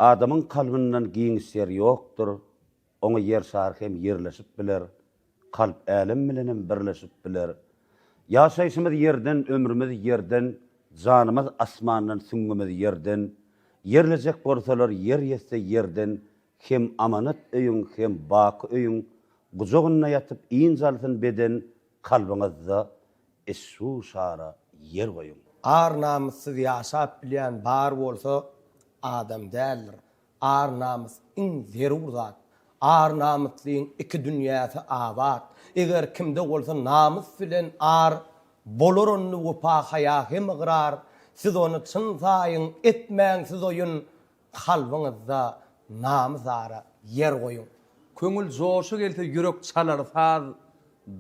Adamyň kalbyndan giňiş ýer ýokdur, Oňa ýer şary hem ýerleşip biler, Kalp älem bilenem birleşip biler. Ýaşaýşymyz ýerden, ömrümiz ýerden, Janymyz asmandan, süňňümiz ýerden. Ýerlejek bolsalar, ýer ýetse ýerden, Hem amanat öýüň, hem baky öýüň, Gujagynda ýatyp ynç alsyn beden, Kalbyňyzda eşşu şara ýer goýuň. Ar-namyssyz ýaşap bilýän bar bolsa, adam däldir. Ar-namys iň zerur zat. Ar-namyslyň iki dünýäsi abat. Eger kimde bolsa namys bilen ar, Bolar onda wepa-haýa hem ygrar. Siz ony çyn saýyň, etmäň siz oýun, Kalbyňyzda namys-ara ýer goýuň. Köňül joşa gelse ýürek çalar saz,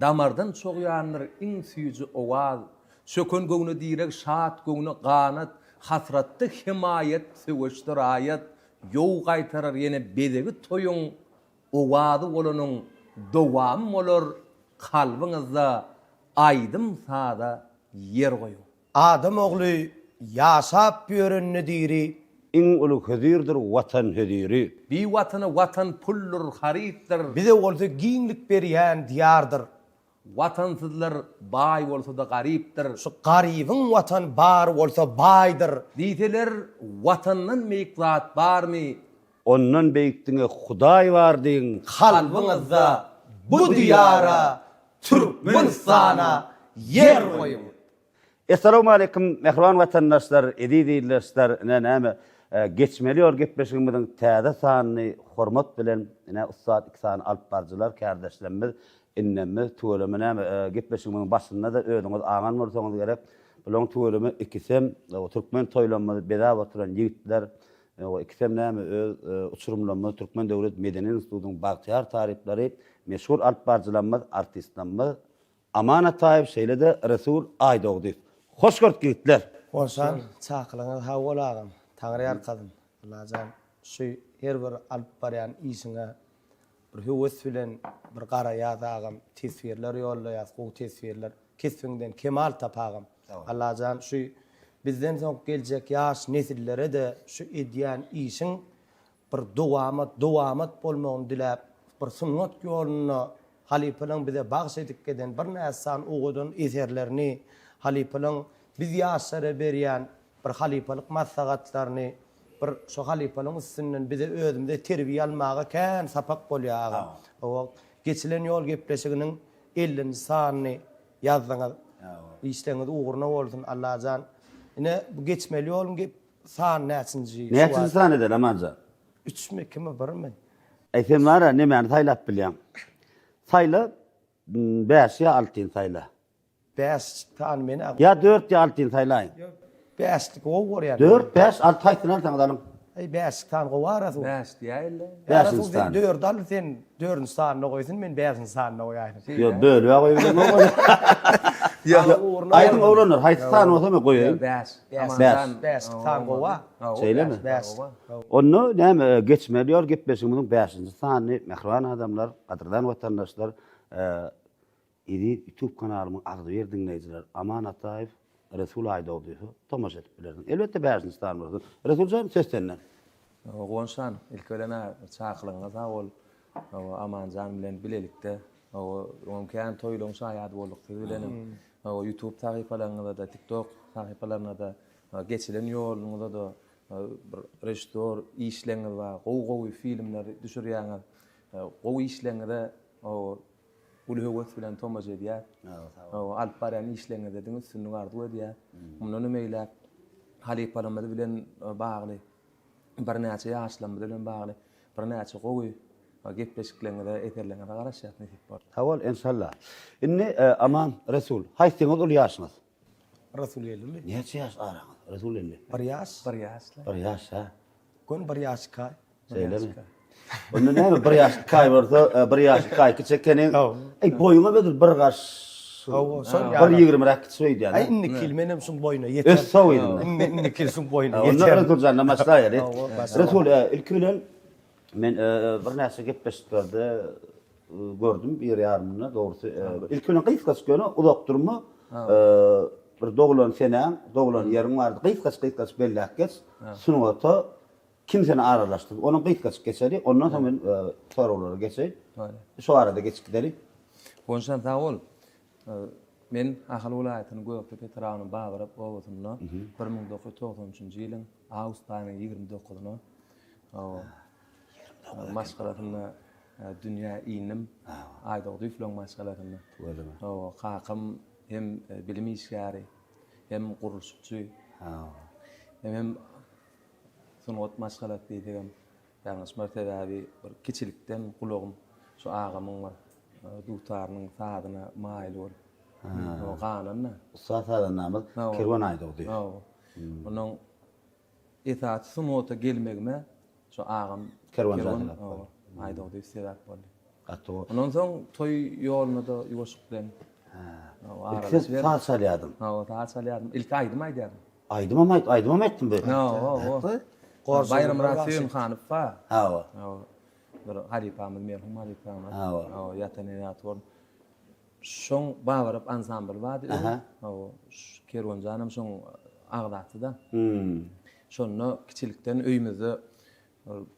Damardan çogýandyr iň süýji owaz. Çöken göwne direg, şat göwne ganat, Hasratda hemaýat, söweşde raýat, Ýow gaýtarar ýene bezegi toýuň, Owazy bolanyň dowamy bolar, Kalbyňyzda aýdym-saza ýer goýuň. Adam ogly ýaşap ýörende diri. Iň uly hözirdir Watan höziri. Bi Watana Watan puldur, harytdyr. Bize bolsa giňlik berýän Diýardyr. Watansyzlar baý bolsa-da garypdyr. Şu garybyň Watany bar bolsa baýdyr. Diýseler, Watandan beýik zat barmy? Ondan beýik diňe Hudaý bar diýiň. Kalbyňyzda bu Diýara, Türkmenistana ýer goýuň! Essalawmaleýkim mähriban watandaşlar, eziz ildeşler, ine näme, Geçmeli ýol gepleşigimiziň täze sanyny hormat bilen ine ussat iki sany alyp baryjylar kärdeşlerimiz indem biz tüweleme näme gepleşigimiziň başynda-da özüňiz aňan bolsaňyz gerek, bulaň tüweleme ikisem türkmen toýlamyzy bezäp oturan ýigitler, ikisem näme öz uçurymlarymyz Türkmen döwlet medeni institutynyň bagtyýar talyplary, meşhur alyp baryjylarymyz, artistlerimiz Aman Ataýew şeýle-de Resul Aýdogdyýew. Hoş gördük ýigitler! Hoşal, çakylygyňyz sag bol agam. Taňry ýalkasyn. Allajan şu her bir alyp barýan işiňe bir höwes bilen bir garaýas agam teswirler ýollaýas gowy teswirler kesbiňden kemal tap agam. Allajan şu bizden soň geljek ýaş nesillere-de şu edýän işiň bir dowamat dowamat bolmagyny diläp, bir sungat ýolunda halypalaň bize bagş edip giden birnäçe sany owadan eserlerini, halypalaň biz ýaşlara berýän bir halypalyk maslahatlaryny, bir şo halypalaň üstünden bize özümize terbiýe almaga kän sapak bolýar agam. Hawa, geçilen ýol gepleşiginiň ellinji sanyny ýazdyňyz. Işleriňiz ugruna bolsun Allajan. Ine bu geçmeli ýoluň gep San näçinji? Näçinji san eder Amanjan? Üçmi, ikimi, birmi? Äý sen bar-a nemäni saýlap bilýäň. Saýla, bäş ýa altyny saýla. Bäş sany men-ä. Ýa dört ýa altyny saýlaýyň. Ýok, bäşlik gowy görýän. Dört, bäş, alty haýsyny alsaňyz alyň. Äý bäşlik sany gowy arasy. Bäş diýäýeli. Bäşinji sany. Sen dördi al, sen dördünji sanyna goýsun, men bäşinji sanyna goýaýyn. Ýok, bölüp-ä goýup bilemok ony. Ýok, aýdyň oglanlar, haýsy sany bolsa men goýaýyn. Bäş. Bäş. Bäşlik san gowa. Şeýlemi? Bäş. Onda näme, geçmeli ýol gepleşigimiziň bäşinji sanyny mähriban adamlar, gadyrdan watandaşlar, eziz YouTube kanalymyň agzybir diňleýjileri Aman Ataýew, Resul Aýdogdyýewe tomaşa edip bilersiň. Elbetde bäşinji sany bolsun. Resul jan, söz sende. Guwanç jan, ilki bilen-ä çakylygyňa sag bol. Aman jan bilen bilelikde Hawa, öňem kän toýlaryň şaýady bolduk siz bilenem. Hawa, YouTube sahypalaryňyzda-da, TikTok sahypalaryna-da, geçilen ýoluňyzda-da bir režissýor işleňiz bar, gowy-gowy filmler düşürýäňiz. Gowy işleňize hawa, uly höwes bilen tomaşa edýäs. Hawa, alyp barýan işleňizde diňe üstünlik arzuw edýäs. Mundanam beýläk halypalarymyz bilen bagly birnäçe ýaşlarymyz bilen bagly birnäçe gowy gepleşikleriňize, eserleriňize garaşýas nesip bolsa. Sag bol, enşalla. Indi Aman, Resul, haýsyňyz uly ýaşyňyz? Resul geldi. Näçe ýaş araňyz? Resul geldi. Bir ýaş. Bir ýaşla. Bir ýaş, hä? Göni bir ýaş iki aý. Şeýlemi? Onda näme bir ýaş iki aý bolsa, bir ýaş iki aý kiçi ekeniň. Eý, boýuňam edil bir gaş. Hawa, şol ýaly. Bir ýigrimiräk kiçi öýdýän. Aý, indiki ýyl menem şuň boýuna ýeterin. Össe öýdüň. Indi indiki ýyl şuň boýuna ýeterin. Onda Resul jandan başlaýaly. Resul, ilki bilen men birnäçe gepleşiklerde gördüm bir ýarymynda dogrusy. Ilki bilen gysgaçyk ýöne uzak durma. Bir doglan senäň, doglan ýeriň bardy. Gysgaçyk-gysgaçyk belläp geç. Sungata. Kim seni aralaşdyrdy? Ony gysgaçyk geçeli. Ondan soň men soraglara geçeýin. Şu arada geçip gideli. Gonçjan sag bol. Men Ahal welaýatynyň Gökdepe etrabynyň Babarap obasynda 1993-nji ýylyň awgust aýynyň 29-na maşgalasynda dünýä indim. Aýdogdyýewlaryň maşgalasynda. Kakam hem bilim işgäri, hem gurluşykçy, hemem Sungat maşgalasy diýsegem ýalňyşmar sebäbi bir kiçilikden gulagym şu agamyň bir dutarynyň sazyna maýyl bolup o galan-da. Ussat sazandamyz Kerwen Aýdogdy. Hawa. Onuň esasy sungata gelmegime şu agam Kerwen sebäp boldy. Aýdogdy sebäp boldy. Gaty gowy. Ondan soň toý ýoluna-da ýuwaşlyk bilen Ilki sen saz çalýardyň. Hawa, saz çalýardym. Ilki aýdym aýdýardym. Aýdymam aýt, aýdymam aýtdym be. Hawa. Baýramyrat Söýünhanow bar. Hawa. Hawa. Bir halypamyz, merhum halypamyz. Hawa. Hawa, ýatan ýeri ýagty bolsun. Şoň Babarap ansambly bardy öň. Hawa. Kerwenjanam şoň agzasy-da. Şonda kiçilikden öýümizde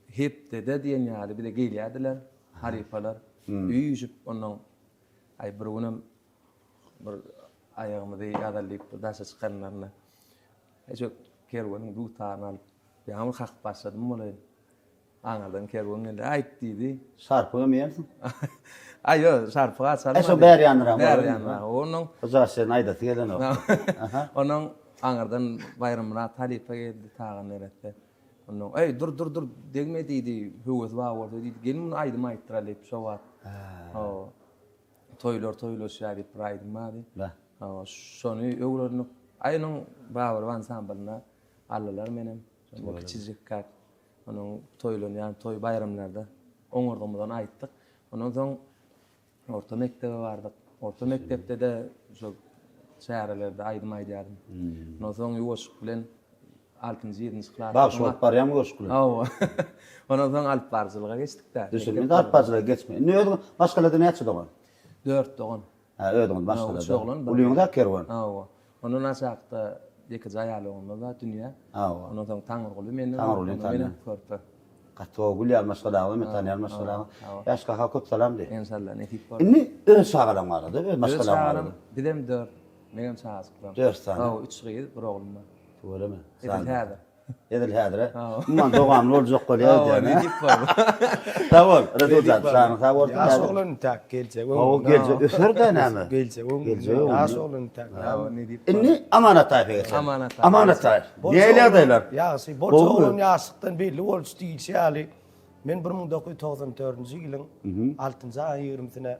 hepdede diýen ýaly bize gelýärdiler halypalar. Üýşüp onnoň aý bir günem Bir aýagymyzy ýazaly diýip bir daşa çykanlarynda Eje kerweniň dutaryny alyp, ýaňy kakyp başladym bolaýyn. Aňyrdan kerwen geldi. Aýt diýdi. Şarpygam iýensiň. Aý ýok, şarpyk açalmady. Aý şo bäri ýanrak. Bäri ýanrak. Onuň Hoja sen aýdasy gelenok. Aha. Onuň aňyrdan Baýrammyrat halypa geldi, Tagan neresse. Ondan, Eý, dur, dur, dur, degme diýdi, höwesi bar bolsa diýdi. Gel muny aýdym aýtdyraly diýip şo wagt. Hawa. Toýlar toýlaşýar diýip bir aýdym bardy. Bah. Hawa, şony öwrendik. Aý onuň Babyrow ansamblyna aldylar menem. Şonda kiçijikkäk onuň toýlanýan toý baýramlarda oňurdygymyzdan aýtdyk. Ondan soň orta mekdebe bardyk. Orta mekdepde-de şo çärelerde aýdym aýdýardym. Ondan soň ýuwaşlyk bilen Altynjy, ýedinji klasda. Bagşy bolup barýaňmy ýuwaşlyk bilen? Hawa. Ondan soň alyp baryjylyga geçdik-dä. Düşün, indi alyp baryjylyga geçme. Indi özüň maşgalada näçe dogan? Dört dogan. Hä, özüňiz maşgalada. Üç oglan, bir Ulyňyz-a Kerwen. Hawa. Ondan aşakda ýekeje aýal oglumyz bar, Dünýä. Hawa. Ondan soň Taňryguly menden. Taňrygulyny Ondan menem körpe. Gaty gowy, gül ýaly maşgalaňyz, men tanýan maşgalaňyz. Hawa. Ýaş kaka köp salam diý. Enşalla, nesip bolsa. Indi öz çagalaň barada, öz maşgalaň Öz çagalam, barada. bizem dört. Meňem çagajyklarym. Dört sany. Hawa, üç gyz, bir oglum bar. Tüweleme. Edil häzir. Edil häzir. Hawa. Umuman dowamly boljak bolýar Hawa, öýdýän. nesip bolsa. Sag bol, Resuljan, janyň sag bolsun. Ýaş oglan intäk geljek öňünde. Hawa, geljek öser-dä näme? Geljek öňünde. Geljek öňünde. Ýaş oglan intäk. Hawa, nesip bolsa. Indi Aman Ataýewe geçelim. Aman Ataýew. Aman Ataýew. Nähili ýagdaýlar? Ýagşy, boljak oglan ýaşlykdan belli bolşy diýilşi ýaly, men 1994-nji ýylyň altynjy aýyň ýigrimisine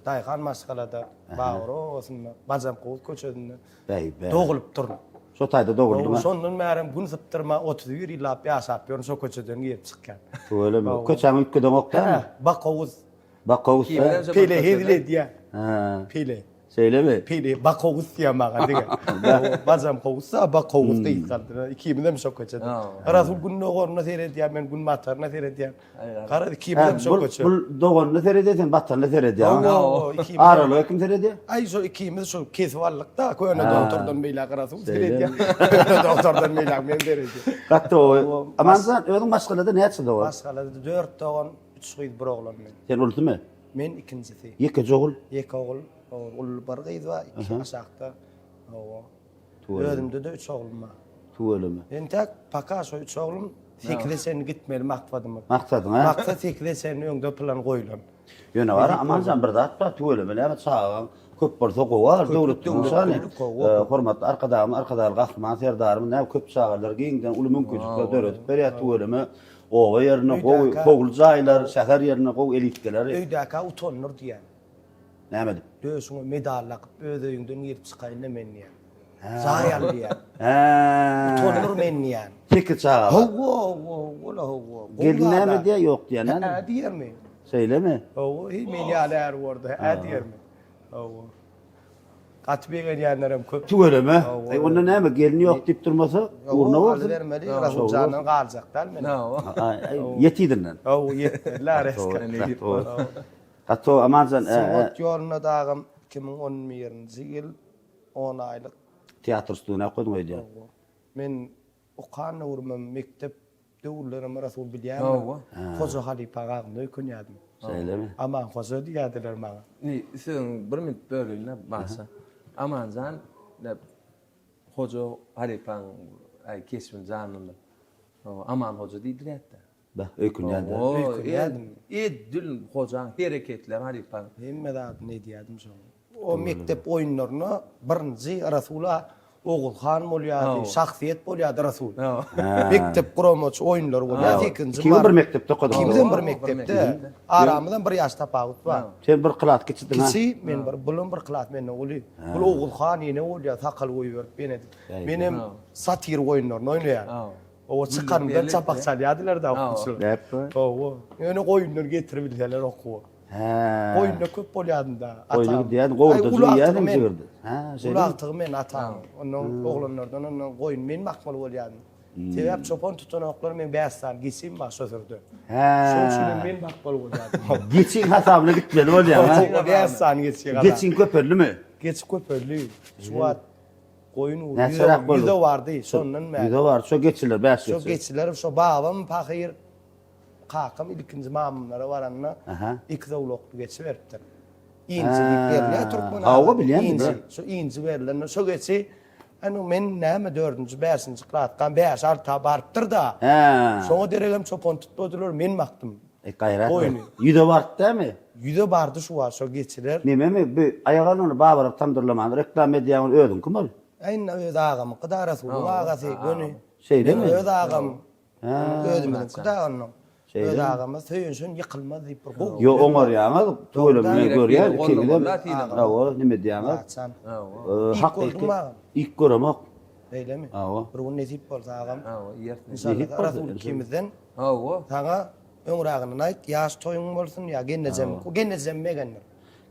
Daýhan maşgalada, Bagyr obasynda, Bajamkowuz köçesinde dogulypdyryn. Şo taýda doguldyň-a? Şondan bärem gün sypdyrman 31 ýyllap ýaşap ýörün, şo köçeden girip çykýan. Tüweleme. Köçäňi üýtgedeňok dälmi? Hä, Bakowuz. Bakowuz. Pele hezil edýär. Hä. Pele. Şeýlemi? Pele Bakowuz diýýär maňa diňe. Bajamkowuzsa Bakowuz gysgaldylar. Ikimizem şo köçede. Rasul gündogaryna seredýär, men günbataryna seredýän. Garaz ikimizem şo köçe. Bul doganyna seredýär, sen batanyna seredýäň. Hawa, ikimiz. Aralyga kim seredýär? Aý şo ikimiz şo kesip aldyk-da, köne dogtordan beýläk Rasul seredýär. Köne dogtordan beýläk men seredýän. Gaty gowy. Amanjan, özüň maşgalada näçe dogan? Maşgalada dört dogan, üç gyz, bir oglan men. Sen ulusymy? Men ikinjisi. Ýekeje ogul? Ýeke ogul. Uly bir gyz bar, iki aşakda. Hawa. Özümde-de üç oglum bar. Tüweleme. Entäk paka şo üç oglum sekize çenli gitmeli maksadymyz. Maksadyň a? Maksat sekize çenli öňde plan goýlan. Ýöne bar Amanjan bir zat bar tüweleme näme çagaň köp bolsa gowy ar döwlet nyşany. Hormatly Arkadagymyz Arkadagly Gahryman Serdarymyz näme köp çagalar giňden uly mümkinçilikler döredip berýär tüweleme oba ýerinde gowy howly jaýlar şäher ýerinde gowy elitkeler. Öýdäkä utandyr diýýän. Näme edip? Döşüňe medal dakyp öz öýüňden girip çykaýyn-da men diýýän. Jaý al diýýän. Hä. Utandyr men diýýän. Sekiz çaga bar. Hawa, hawa, hawa-la, hawa. Gelin näme diýýär, ýok diýýär näme? Hä diýermi? Şeýlemi? Hawa, heý men ýaly är bordy, hä diýermi? Hawa. Gaty begenýänlerem köp. Tüweleme. Eý onda näme gelin ýok diýip durmasa, ugruna bolsun. Alybermeli, Rasuljandan galjak däl men. Ýet yzyndan. Hawa, ýetmeli-ä reska. Gaty gowy Amanjan ä. Sungat ýoluna dagam 2011-nji ýyl on aýlyk. Teatr studiýa okadyň öýdýän. Hawa. Men okan döwrümem mekdep. döwürlerem Rasul bilýärmi? Hawa. Hoja halypa agamda öýkenýärdim. Şeýlemi? Aman hoja diýýärdiler maňa. Indi sözüňi bir minut böleýin-de bagşa. Amanjan Hoja halypaň aý keşbini janlandyryp Aman hoja diýdirýärdi-dä. Bah, öýkünýärdi. Öýkünýärdim. Edil hojaň hereketleri halypaň. Hemme zadyny edýärdim şoň. O mekdep oýunlarynda birinji Rasula Oguz han bolýardy, şahsyýet bolýardy Rasul. Mekdep guramaçy oýunlary bolýardy. Ikinji Ikimiz bir mekdepde okadyk. Ikimizem bir mekdepde. Aramyzam bir ýaş tapawut bar. Sen bir klas kiçidiň ha? Kiçi, men bir, bulam bir klas menden uly. Bul Oguz han ýene bolýar, sakal goýberip ýene. Menem satir oýunlaryny oýnaýan. Owa çykanymdan çapak çalýardylar-da okuwçylar. Nätdi? Hawa. Ýöne goýundan getiribilseler okuwa. Hä. Goýunda köp bolýardym-da. Goýuna gidýärdiň, gowurdajy iýýärdiň jigirdi. Hä, şeýle. Uly agtygy men atam. Ondan oglanlardan ondan goýun men bakmaly bolýardym. Sebäp çopan tutanoklar meň bäş sany geçim bar şo sürüde. Hä. Şoň üçin hem men bakmaly bolýardym. Geçiň hasabyna gitmeli bolýaň, hä? Hawa, bäş sany geçi galar. Geçiň köpeldimi? Geçi köpeldi. Şu wagt goýun uly Näçeräk boldy? ýüze bardy şondan bäri. Ýüze bardy. Şo geçiler, bäş geçi. Şo geçiler, şo babam pahyr kakam ilkinji mamamlara baranda iki zowlakly geçi beripdir. Inji diýip berilýär türkmen Hawa, bilýän. Inji. Şo inji berilende şo geçi Indi men näme dördünji, bäşinji klaskam, bäş-alta barypdyr-da. Şoňa deregem çopan tutmadylar, men bakdym. E, gaýrat et. Ýüze baryp dämi? Ýüze bardy şu wagt şo geçiler. Nememi, bu aýagan ony babarap tamdyrlamany reklama edýäň ol özüňkimi ol? Indi öz agamyňky da Rasulyň agasy göni. Şeýlemi? Meň öz agam. Özümiziňki da onuň. Öz agamyz söýünşen ýykylmaz diýip bir gowy. Ýo oňarýaňyz, tüweleme görýän ikiňizem. Hawa, nime diýýäňiz? Hakyky. Iýip göremok. Beýlemi? Hawa. Bir gün nesip bolsa agam. Hawa, iýersiň. Inşallah Rasul ikimizden. Hawa. Saňa öňräginden aýt, ýaş toýuň bolsun ýa gelnejem. Gelnejem begendir.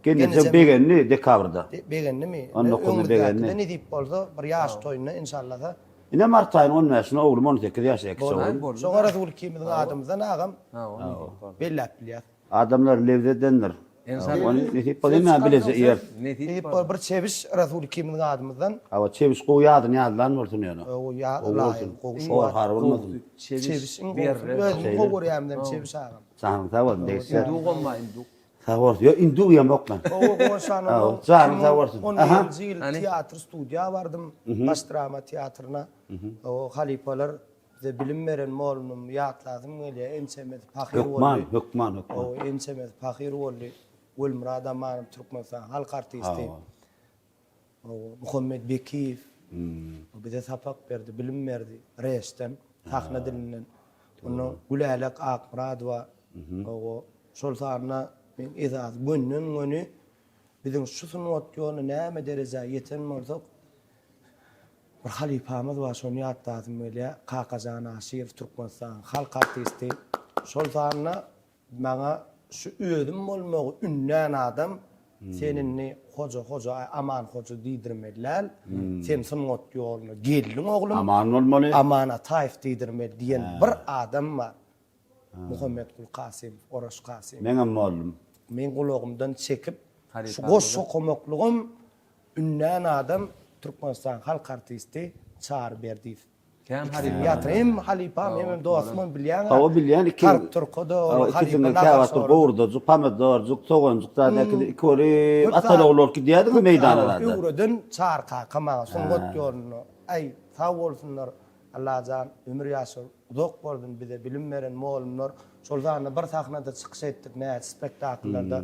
Gelnejem begendi dekabrda. Begendimi? On dokuzynda begendi. Öňümizdäkide nesip bolsa bir ýaş toýunda inşallasa. Ine mart aýynyň on bäşinde oglum on sekiz ýaşaýar kiçi oglum. Şoňa Rasul ikimiziň adymyzdan agam belläp bilýäs. Adamlar lebz edendir. Ony nesip bolsa hemmämiz bileje iýeris. Nesip bolsa bir çebiş Rasul ikimiziň adymyzdan. Hawa çebiş gowy ýadyny ýazlan bolsun ýöne. Gowy ýa ylaýyk gowy şu wagt. Hor bolmasyn. Çebiş iň gowusy. Özüm gowy görýämden çebiş agam. Janyň sag bolsun degişýär. Indugam bar induk. Sag bolsun. Ýok induk iýemok men. Gowy goşanam. Hawa janyň sag bolsun. 11-nji ýyl teatr studiýa bardym. Baş drama teatryna. O halypalar Bize bilim beren mollumymy ýatlasym gelýär, ençemesi pahyr boldy. Hökman, hökman, hökman. Hawa, ençemesi pahyr boldy. Welmyrat Amanow Türkmenistanyň halk artisti. Hawa, Muhammet Bekiýew bize sapak berdi, bilim berdi. Reşden, sahna dilinden. Ondan Gülälek Akmyradowa, hawa, şol sanda meň esasy gönden-göni biziň şu sungat ýoluna näme derejä ýeten bolsak, Bir halypamyz bar şony ýatlasym gelýär Kakajan Aşyrow Türkmenistanyň halk artisti şol sanda maňa şu özüm bolmagy ündän adam sen indi hoja hoja aý Aman hoja diýdirmeli däl sen sungat ýoluna geldiň oglum Aman bolmaly Aman Ataýew diýdirmeli diýen bir adam bar Muhammetgul Kasymow Oraş Kasymow Meňem mollum. Meň gulagymdan çekip şu goşgy okamaklygym Ündän adam Türkmenistan halk artisti Çary Berdiýew. Kän halypa. Ýatyr hem halypam hemem dostumam bilýäň. Hawa bilýän iki. Tarp turkada ol halypa Ikisiňiz käwagt bir gowurdajyk, pomidorjyk, soganjyk zat äkidip iki bolup ataly ogul bolup gidýärdiňiz meýdana zada. Öwreden Çary kaka maňa sungat ýolunda. Aý sag bolsunlar Allajan ömür ýaşy uzak bolsun bize bilim beren mollumlar. Şol sanda bir sahnada çykyş etdik näçe spektakllarda.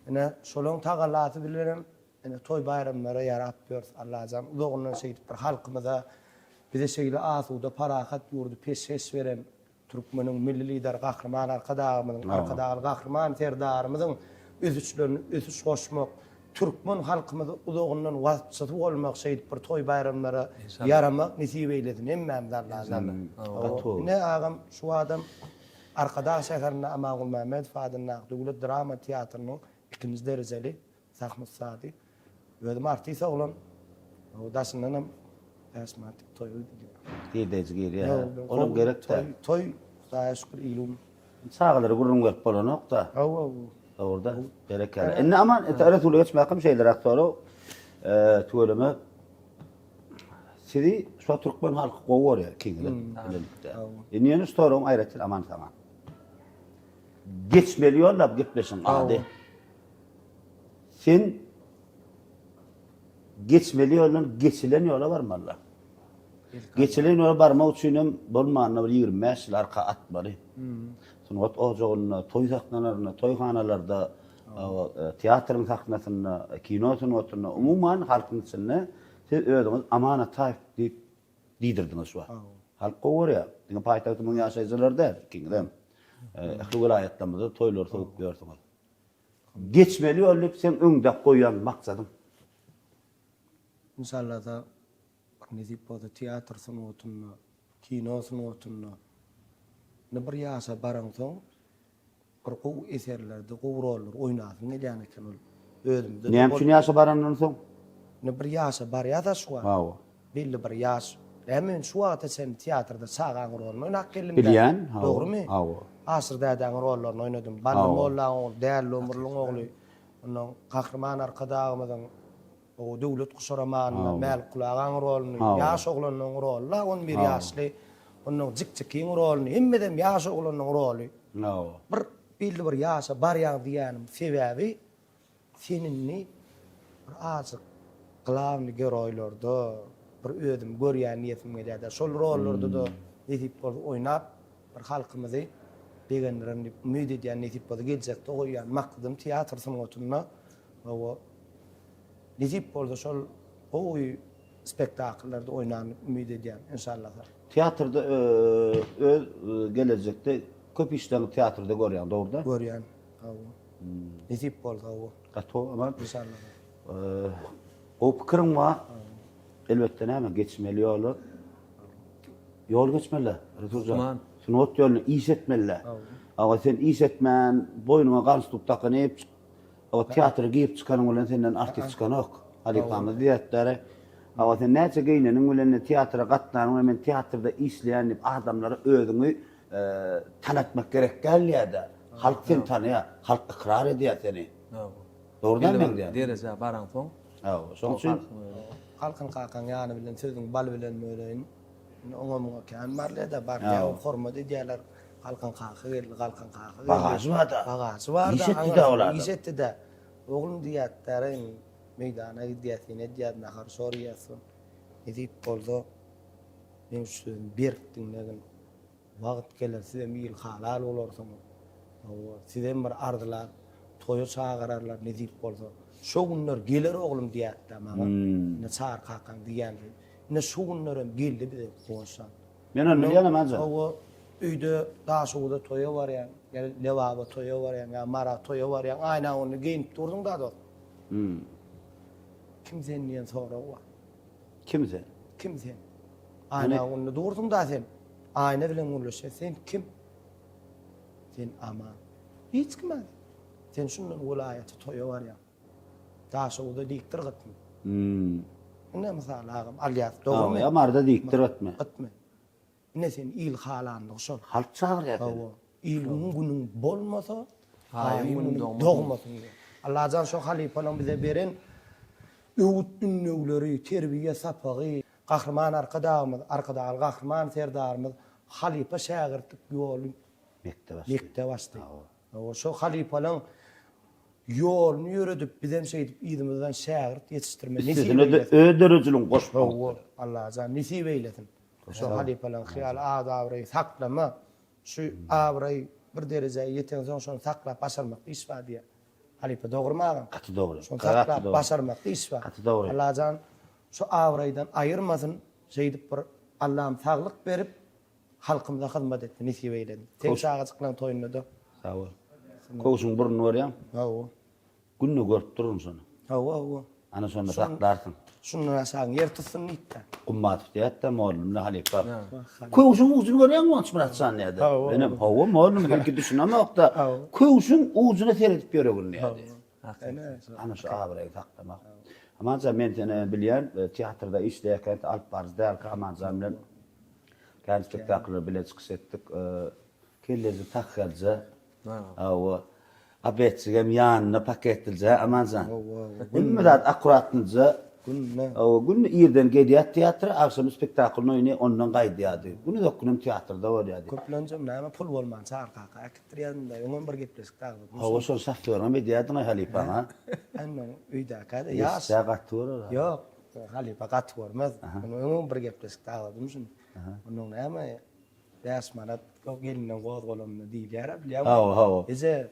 Ine şolaň tagallasy bilenem Ine toý baýramlara ýarap ýörüs Allajan uzagyndan şeýdip bir halkymyza bize şeýle asuda parahat ýurdy peşgeş beren Türkmeniň Milli Lideri Gahryman Arkadagymyzyň Arkadagly Gahryman Serdarymyzyň ösüşlerine ösüş goşmak Türkmen halkymyzy uzagyndan waspçysy bolmak şeýdip bir toý baýramlara ýaramak nesip eýlesin hemmämize Allajan. Ine agam şu adam Arkadag şäherinde Aman Gulmämmedow adyndaky Döwlet drama teatrynyň ikinji derejeli Sahna ussady. Özüm artist oglan. O daşyndanam 5 manatlyk toýa gidilýär. Girdeji girýär. Olam gerek-dä. Toý, Hudaýa şükür ilim. Çagalara gürrüň berip bolanok-da. Hawa, hawa. Dogruda. Berekella. Indi aman Resula geçmäkim şeýleräk sorag. Tüweleme. Sizi şu wagt türkmen halky gowy görýär ikiňizem bilelikde. Indi ýene şu soragym aýratyn Aman saňa. Geçmeli ýolla bu gepleşigiň ady. Sen geçmeli ýoldan geçilen ýola barmaly. Geçilen ýola barmak üçin hem bolmanda bir 25 ýyl arka atmaly. Sungat ojagynda, toý sahnalarynda, toýhanalarda, teatryň sahnasynda, kino sungatynda, umuman halkyň içinde siz özüňiz Aman Ataýew diýip diýdirdiňiz şu wagt. Halk gowy görýär. Diňe paýtagtymyzyň ýaşaýjylary däl, ikiňizem. Ähli welaýatlarymyzda toýlary sowup ýörsüňiz. Geçmeli ýol diýip seň öňde goýan maksadyň? Inşallada bir nesip bolsa teatr sungatynda, kino sungatynda indi bir ýaşa baraňsoň bir gowy eserlerde gowy rollary oýnasyň gelýän eken ol özümde-de Näme üçin ýaşa barandan soň? Indi bir ýaşa barýas-a şu wagt. Hawa. Belli bir ýaş. Näme men şu wagta çenli teatrda çagaň roluny oýnap geldim-dä. Bilýän, hawa. Dogrumy? Hawa. Aşyr dädäň rollaryny oýnadym. Bally mollaň ogly, Däli Omurlyň ogly. Ondan Gahryman Arkadagymyzyň o Döwlet guşy romanynda Mälikguly agaň roluny, ýaş oglanyň roly-la, on bir ýaşly. Ondan Jikjikiň roluny, hemmesem ýaş oglanyň roly. Bir belli bir ýaşa barýaň diýýänim sebäbi Sen indi bir azjyk glawnyý geroýlarda bir özümi görýän diýesim gelýär-de. Şol rollarda-da nesip bolsa oýnap, bir halkymyzy begendirerin diýip umyt edýän, nesip bolsa geljekde goýýan maksadym teatr sungatynda hawa nesip bolsa şol gowy spektakllarda oýnaryn diýip umyt edýän, enşallasa. Teatrda öz gelejekde köp işleriňi teatrda görýäň, dogry däl? Görýän, hawa. Nesip bolsa hawa. Gaty gowy Aman. Inşallah. Gowy pikiriň bar. Elbetde näme geçmeli ýoly. Ýol geçmeli. Resuljan. Sungat ýoluna iş etmeli. Hawa sen iş etmän boýnuňa galstuk dakynyp hawa teatra girip çykanyň bilen senden artist çykanok. Halypamyz diýýärler. Hawa sen näçe geýneniň bilen teatra gatnanyň bilen men teatrda işleýän diýip adamlara özüňi Tanatmak gerek däl diýýär-de. Halk seni tanaýar, halk ykrar edýär seni. Dogry däl meň diýýänim? Derejä baraňsoň. Hawa, şoň üçin. Halkyň kakaň ýany bilen sözüň bal bilen böleýin. Indi oňa muňa kän barylýar-da, barylýar, hormat edýärler. Galkan kaka geldi, Galkan kaka geldi. Bagažy bar-da. Bagažy bar-da. Iş etdi-dä ol adam. Iş etdi-dä. Oglum diýýärdi-dä, indi meýdana gidýäs, ýene edýäs, nahar-şor iýýäs. Nesip bolsa, meň şu sözümi berk diňlegin. Wagt geler sizem il halal bolarsyňyz. Hawa, sizem bir arzylap toýa çagyrarlar nesip bolsa. Şo günler geler oglum diýätdä maňa. Ine Çary kakaň diýýän sözi. Ine şo günlerem geldi bize Guwançjan. Men ony bilýänem Anjan. Hawa, öýde Daşoguza toýa barýaň, ýa Lebaba toýa barýaň, ýa Mara toýa barýaň, aýna öňünde geýnip durduň-da dost. Kim sen diýen sorag bar. Kim sen? Kim sen? Aýna öňünde dursuň-da sen. Aýna bilen gürleşýär. Sen kim? Sen Aman. Hiç kim-ä. Sen şundan welaýata toýa barýaň. Daşoguzda dikdir gytmy? Hmm. Ine mysal agam alýas, dogrumy? Ýa Maryda dikdir gytmy? Gytmy. Ine sen il halanlygy şol. Halk çagyrýar seni. Hawa. Iliň günüň bolmasa, haýyň günüň dogmasyn diýip. Allajan şo halypalaň bize beren öwüt-ündewleri, terbiýe sapagy, Gahryman Arkadagymyz, Arkadagly Gahryman Serdarymyz halypa-şägirtlik ýoly Mekdep açdy. Mekdep açdy. Hawa, şo halypalaň ýoluny ýöredip, bizem şeýdip yzymyzdan şägirt ýetişdirme nesip Üstesine-de eýlesin. öz döredijiligiňi goşmagyň. Hawa, Allajan nesip eýlesin. Şo halypalaň hyýaly at-abraýy saklama, şu abraý bir derejä ýetensoň şony saklap başarmakda iş bar diýýär. Halypa dogrymy agam? Gaty dogry. Şony saklap başarmakda iş bar. Gaty dogry. Allajan şu abraýdan aýyrmasyn, şeýdip bir Allam saglyk berip halkymyza hyzmat etsin nesip eýlesin. Seň çagajyklaň toýunda-da. Sag bol. Köwşüň burnuny görýäň? Hawa. Günde görüp durun şony. Hawa, hawa. Ana şonda saklarsyň. Şundan aşagyň ýer tutsun diýipdir. Gummatow diýýär-de mollum bilen halypa. Köwşüň ujuny görýäňmi Guwanç Myratjan diýýär-de. Menem hawa mollum belki düşünemok-da. Köwşüň ujuna seredip ýöregin diýýärdi. Ana şu abraýy saklamak. Amanjan men seni bilýän, teatrda işleýärkäň alyp baryjy dälkä Amanjan bilen kän spektakllarda bile çykyş etdik. Kelleji takýalyja. Hawa. Obedçigem ýanynda paketlije Amanjan. Hemme zat akkuratnyja. Günde. Hawa, günde irden gelýärdi teatra, agşam spektaklyny oýnaýar, ondan gaýdýardy. Günuzak günem teatrda bolýardy. Köplenjem näme pul bolman Çary kaka äkitdirýärdim-dä, öňem bir gepleşikde agzadym. Hawa, şol şofýoryňam edýärdiň-aý halypaň-a. Indi öýdäkä-de ýaş. Eşitse gaty görer-a. Ýok, halypa gaty görmez. Muny öňem bir gepleşikde agzadym şuny. Onuň näme 5 manat gelinden gozgalanda diýilýär-ä bilýäňmi? Hawa, hawa. Eje,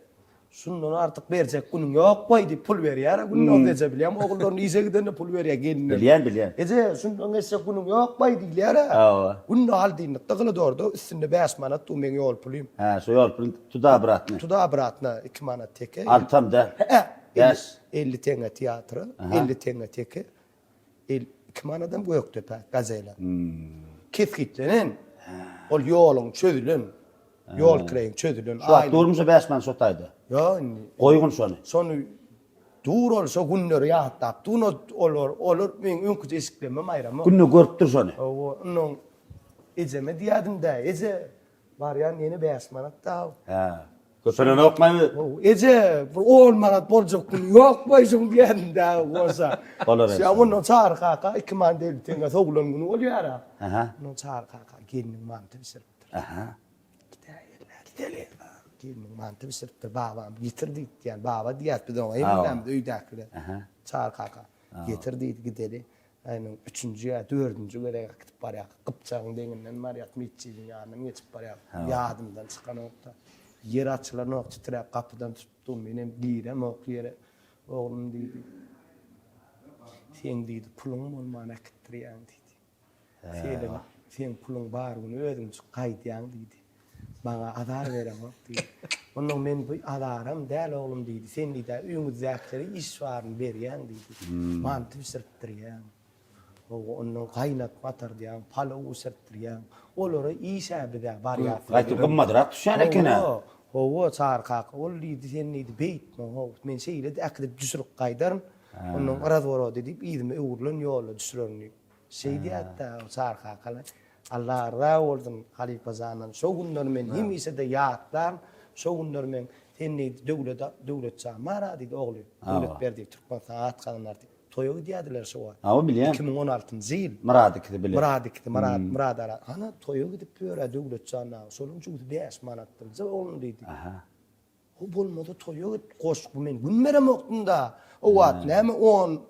şundan artyk berjek günüň ýok goý diýip pul berýär-ä günde eje bilýäňmi? Ogullaryny işe gidende pul berýär gelinler. Bilýän, bilýän. Eje, şundan geçjek günüň ýok goý diýilýär-ä. Hawa. Günde al diýnlikde gyladorda üstünde 5 manat dur meň ýol pulym. Hä, şo ýol puluň tuda obratny. Tuda obratna 2 manat teke. Altam däl. Hä, Bäş. 50 teňňe teatra, 50 teňňe teke. 52 manadam Gökdepä gazela. Kesgitlenen. Ol ýoluň çözülen. Ýol kireýiň çözülen. Şu wagt durmy şo 5 manat şo taýda? Ýok indi. Goýgun şony. Şony dur ol şo günleri ýatlap dur olar olar meň öňküje eşiklerimem aýramok. Günde görüp dur şony. Hawa, onnoň ejeme diýýärdim-dä, eje, Barýan ýene 5 manat da. Hä. Köpelenokmy? Eje, bir 10 manat boljak gün ýok boýşuň diýende bolsa. Bolar. Şa ondan Çary kaka 2 manat 50 teňňe sowulan güni bolýar. Aha. Ondan Çary kaka gelniň manty bişiripdir. Aha. Gidäýeli, gideli. Gelniň manty bişiripdir, babam getir diýip, baba diýýär biz oňa, hemmämiz öýdäkiler. Aha. Çary kaka getir diýdi, gideli. Aýynyň üçünji ýa dördünji gezek äkidip barýar. Gypjagyň deňinden barýar, metjidiň ýanyndan geçip barýar. Ýadymdan çykanok-da. Ýer açylanok, titräp gapydan tutdum. Menem giremok ýere. Oglum diýdi. Seň diýdi, puluň bolman äkitdirýäň diýdi. Senem seň puluň bar güni özüňjik gaýdýaň diýdi. Maňa azar bereňok diýdi. Onnoň men bu azaram däl oglum diýdi. Sen diýdi, öýüňizdäkilere iş baryny berýäň diýdi. Manty bişirtdirýäň. Hawa, onnoň gaýnatma atardýaň, palaw bişirtdirýäň. Olara iş-ä biz-ä barýas. Gaýtam gymmadrak düşýän eken-ä. Hawa, hawa, Çary kaka, ol diýdi, sen diýdi, beýtme, how, men şeýle-de äkidip düşürip gaýdaryn. Onnoň razworody diýip, yzyma öwrülen ýolda düşürerin diýip. Şeýdýärdi-dä, Çary kakalar. Allah razy bolsun halypa jandan. Şo günleri men hemişe-de ýatlaryn. Şo günler men sen diýdi Döwlet Döwletjan bar-a diýdi ogly. Döwletberdi Türkmenistana at gazanan artist. Toýa gidýärdiler şo wagt. Hawa bilýän. 2016-njy ýyl. Myrad ikisi bile. Myrad ikisi Myrad Myrad ara. Hana toýa gidip ýör-ä Döwletjan aga. Şolaň jübüsi 5 manatdyr. Oglum diýdi. Aha. O bolmasa toýa git, goşgy men gün beremokdym-da. O wagt näme on,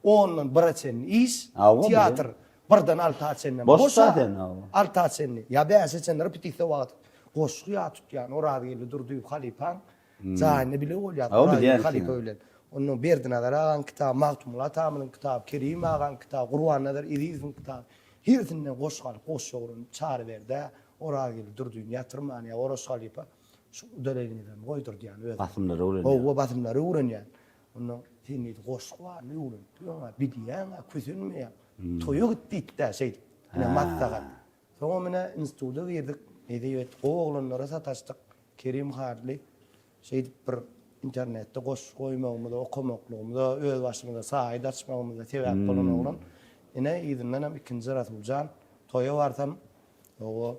ondan bire çenli iş, teatr birden alta çenli. Boş zaten, hawa. Alta çenli, ýa bäşe çenli repetisiýa wagty. Goşgy ýat tutýan Orazgeldi Durdyýew halypaň jaýynda bile bolýardyk Orazgeldi halypa bilen. Ondan Berdinazar agaň kitaby, Magtymguly atamyzyň kitaby, Kerim agaň kitaby, Gurbannazar Ezizowyň kitaby. Hersinden goşgy alyp, goşgy öwrenip, Çaryberdä, Orazgeldi Durdyýew ýatyrman ýa Oraş halypa Şu udalenýeden goýdurdýan özüne. Basymlary öwrenýän. Howwa, basymlary öwrenýän. Onda sen diýdi, goşgy baryny öwrenip ýöň-ä, bilýäň-ä, kösenmeýäň. Toýa git diýdi-dä şeýdip. Ine maslahat. Soňam ine instituta girdik. Nesip etdi, gowy oglanlara sataşdyk. Kerim Hally şeýdip bir internetde goşgy goýmagymyza, okamaklygymyza, öz başymyza saýt açmagymyza sebäp bolan oglan. Ine yzyndanam ikinji Rasuljan. Toýa barsam, howwa,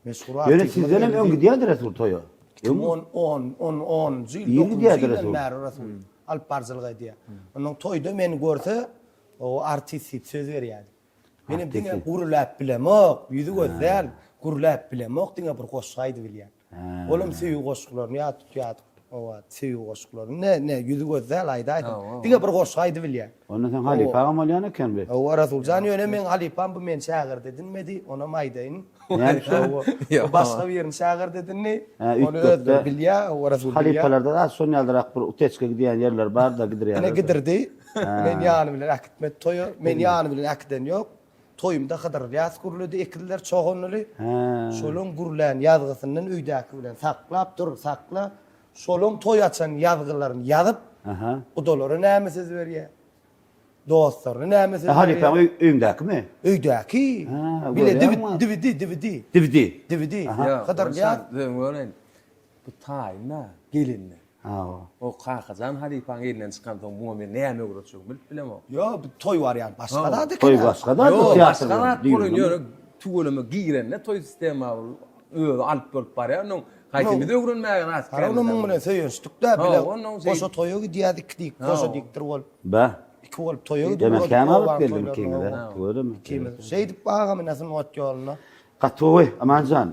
Meşhur Ýöne artistimiz sizdenem öň geldi. gidýärdi Resul toýa. 2010, 10, 10, 10-njy ýyl, Ir 9-njy gidýärdi ýyldan Resul. bäri Resul alyp baryjylyk edýär. Ondan toýda meni görse, o artist diýip söz berýärdi. Menem diňe Artist. gürläp bilemok, ýüzi göz däl, gürläp bilemok, diňe bir goşgy aýdybilýän. Olam söýgi goşgularyny ýat tutýardyk. Owa, söýgi goşgularyny. Ne, ne, ýüzi göz däl aýdaýdym. Diňe bir goşgy aýdybilýän. Onda seň halypaňam bolýan eken bi. Hawa, Rasuljan ýöne meň halypam bu meni şägirt edinmedi, onam aýdaýyn. Näme üçin? Hawa, o başga birini şägirt edindi. Hä, Ony üýtgetdi. özleri bilýär, hawa Rasul bilýär. Halypalarda az şon ýalyrak bir uteçka gidýän ýerler bar-da gidirýärler. Ine gidirdi. Men ýany bilen äkitmedi toýa. Men ýany bilen äkiden ýok. Toýumda Hydyr Ylýas gürledi, ekizler çoganlyly. Şolaň gürlän ýazgysyndan öýdäki bilen saklap dur, sakla. Şolaň toý açan ýazgylaryny ýazyp, gudalara näme söz berýär? Dostlaryna näme söz berýär? Halypaň öýündäkimi? Öýdäki. Bile DVD, DVD. DVD. DVD. Hydyr Ylýas. Özüň göreýin. Bu taýyn-da gelende. Hawa. O Kakajan halypaň elinden çykansoň muňa men näme öwretjegimi bilip bilemok. Ýok, bu toý barýan başga zat eken. Toý başga zat, Ýok, teatr başga zat bolan ýöne tüweleme girende toý sistema özi alyp bolup barýar onuň haýsy biz öwrenmäge zat kän. Onuň muň bilen söýenişdik-dä bile. Goşa toýa gidýärdik iki diýip, goşa diýipdir bolup. Bä. iki bolup toýa gidip Demek ugradyk kän alyp obanyň geldim toýlaryna, ikiňize. hawa. Tüweleme. Ikimiz. Şeýdip agam ine sungat ýoluna. Gaty gowy, Amanjan.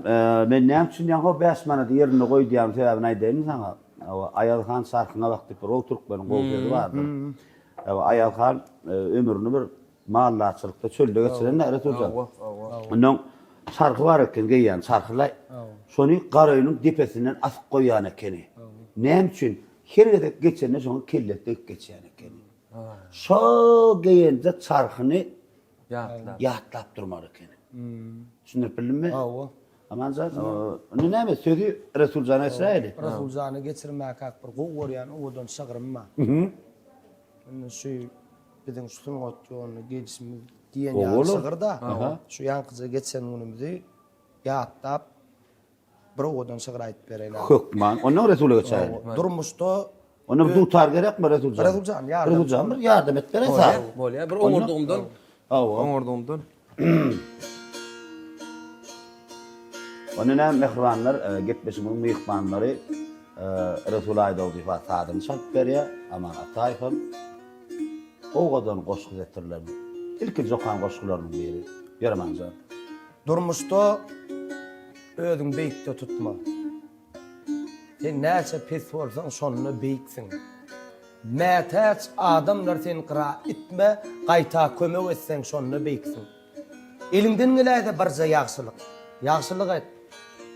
Men näme üçin ýaňky o bäş manady ýerinde goý diýýäniň sebäbini aýdaýynmy saňa? Hawa, Aýaz han çarhyňa bak diýip bir gowy türkmeniň gowy sözi bardyr. Hawa, Aýaz han ömrüni bir maldarçylykda çölde geçiren-dä, Resuljan. Hawa, hawa. Onnoň çarhy bar eken, geýýän çarhy-laý. Şony garaöýüniň depesinden asyp goýýan ekeni. Näme üçin? Her gezek geçende şoňa kellesi degip geçýän ekeni. Şo geýenje çarhyny Ýatlap. Ýatlap durmaly ekeni. Düşündirip bildimmi? Hawa. Amanjan, indi näme sözi Resuljana geçiräýeli. Resuljana geçirmäkäk bir gowy görýän owadan şygrym bar. Indi şu biziň şu sungat ýoluna gelşimiz diýen ýaly şygyr-da. Şu ýaňkyja geçen günümizi ýatlap Bir owadan şygyr aýdyp bereýin agam. Hökman. Ondan Resula geçäýeli. Durmuşda Onda bir dutar gerekmi Resuljan? Resuljan ýardam. Resuljan bir ýardam et bereý sag. Bolýar, bir oňurdugymdan. Hawa. Oňurdugymdan. Onda näme mähribanlar, gepleşigimiziň myhmanlary Resul Aýdogdyýewa sazyny çalyp berýär, Aman Ataýew hem owadan goşgy setirlerini, ilkinji okan goşgularynyň biri. Ýör Amanjan. Durmuşda özüňi beýikde tutma. Sen näçe pes bolsaň şonda beýiksiň. Mätäç adamlar seni gyra itme, gaýta kömek etseň şonda beýiksiň. Eliňden geläýse birje ýagşylyk. Ýagşylyk et,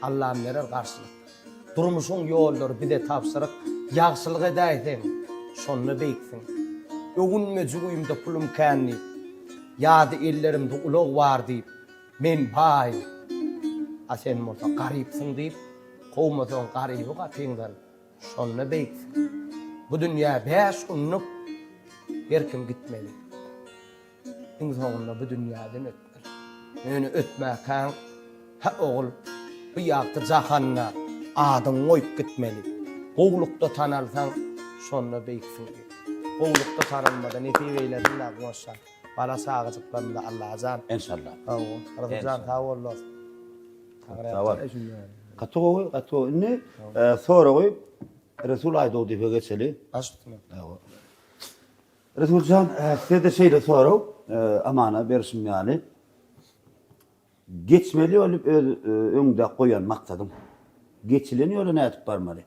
Allam berer garşylyk. Durmuşyň ýollary bize tabşyryk, ýagşylyk edäýseň, şonda beýiksiň. Öwünme jübimde pulum kän diýip, ýa-da ellerimde ulag bar diýip, men baý, a sen bolsa garypsyň diýip, kowmasaň garyby gapyňdan, şonda beýiksiň. Bu dünýä bäş günlük, her kim gitmeli. Iň soňunda bu dünýäden ötmeli. Ýöne ötmäkäň, hä ogul, bu ýagty jahanda adyňy goýup gitmeli. Gowulykda tanalsaň, şonda beýiksiň diýip. Gowulykda tanalmada nesip eýlesin-dä Guwançjan. Bala-çagajyklarymyza Allajan. Enşalla. Hawa. Rasuljan sag bol dost. Sag bol. Gaty gowy, gaty gowy. Indi soragy Resul Aýdogdyýewe geçeli. Baş üstüne. Hawa. Resuljan, size-de şeýle sorag, Amana berişim ýaly. Geçmeli ýol diýip öz öňüňde goýan maksadyň. Geçilen ýola nädip barmaly?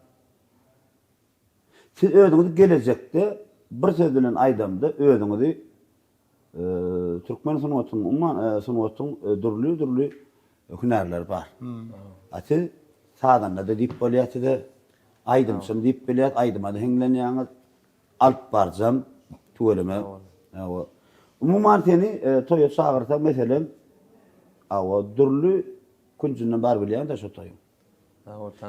Siz özüňizi gelejekde bir söz bilen aýdamda özüňizi türkmen sungatynyň, umuman sungatyň dürli-dürli hünärleri bar. A siz sazanda-da diýip bolýar size, aýdymçym diýip bilýäs, aýdyma-da hiňlenýäňiz. Alyp barjam tüweleme. Hawa. Umuman seni toýa çagyrsak meselem hawa dürli künjünden bar bilýän-de şo toýuň.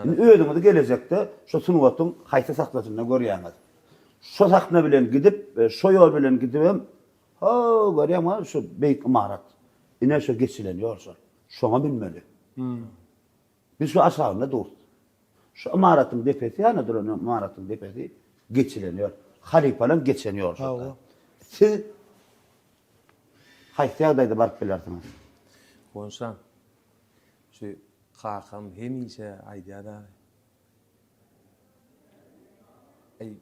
Indi özüňizi gelejekde şo sungatyň haýsy sahnasynda görýäňiz? Şo sahna bilen gidip, şo ýol bilen gidibem, ho, görýäňmi şu beýik ymarat. Ine şo geçilen ýol şol. Şoňa münmeli. Biz şu aşagynda durus. Şu ymaratyň depesi ýa-da duran ymaratyň depesi geçilen ýol. Halypalaň geçen ýoly şol. Hawa. Siz haýsy ýagdaýda baryp bilersiňiz? Gonşam, şu kakam hemişe aýdýar-da, Eý,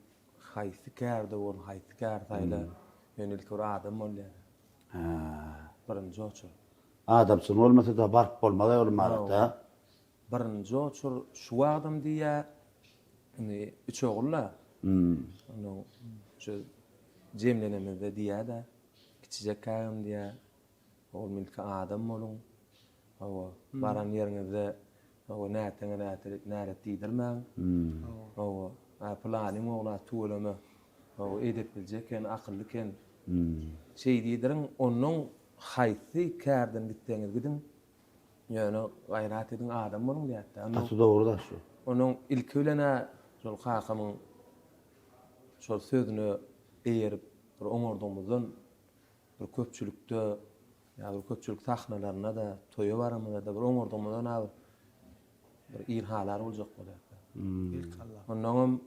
haýsy kärde bol, haýsy kär saýla, ýöne ilki bir adam bol diýýär. Hä. Birinji oçur. Adamçylygyň bolmasa-da baryp bolmaz-a ol ymarata. Birinji oçur şu wagtam diýýär, indi üç ogul-da. Onuň şu jemlenemizde diýýär-de, kiçijek kägem diýýär, oglum ilki adam boluň. Hawa, baran ýeriňizde hawa näteňe nälet diýdirmäň. Hawa, a pylanyň ogly-a tüweleme, hawa edeplije eken, akylly eken. Şeý diýdiriň, onnoň haýsy kärden gitseňiz gidiň, ýöne gaýrat ediň, adam boluň diýýär-dä. Gaty dogry zat şu. Onuň ilki bilen-ä şol kakamyň şol sözüne eýerip bir oňardygymyzdan bir köpçülikde ýa bir köpçülik sahnalarynda-da, toýa baramyzda-da bir oňardygymyzdan-a bir il halar boljak bolýar-da. Onnoňam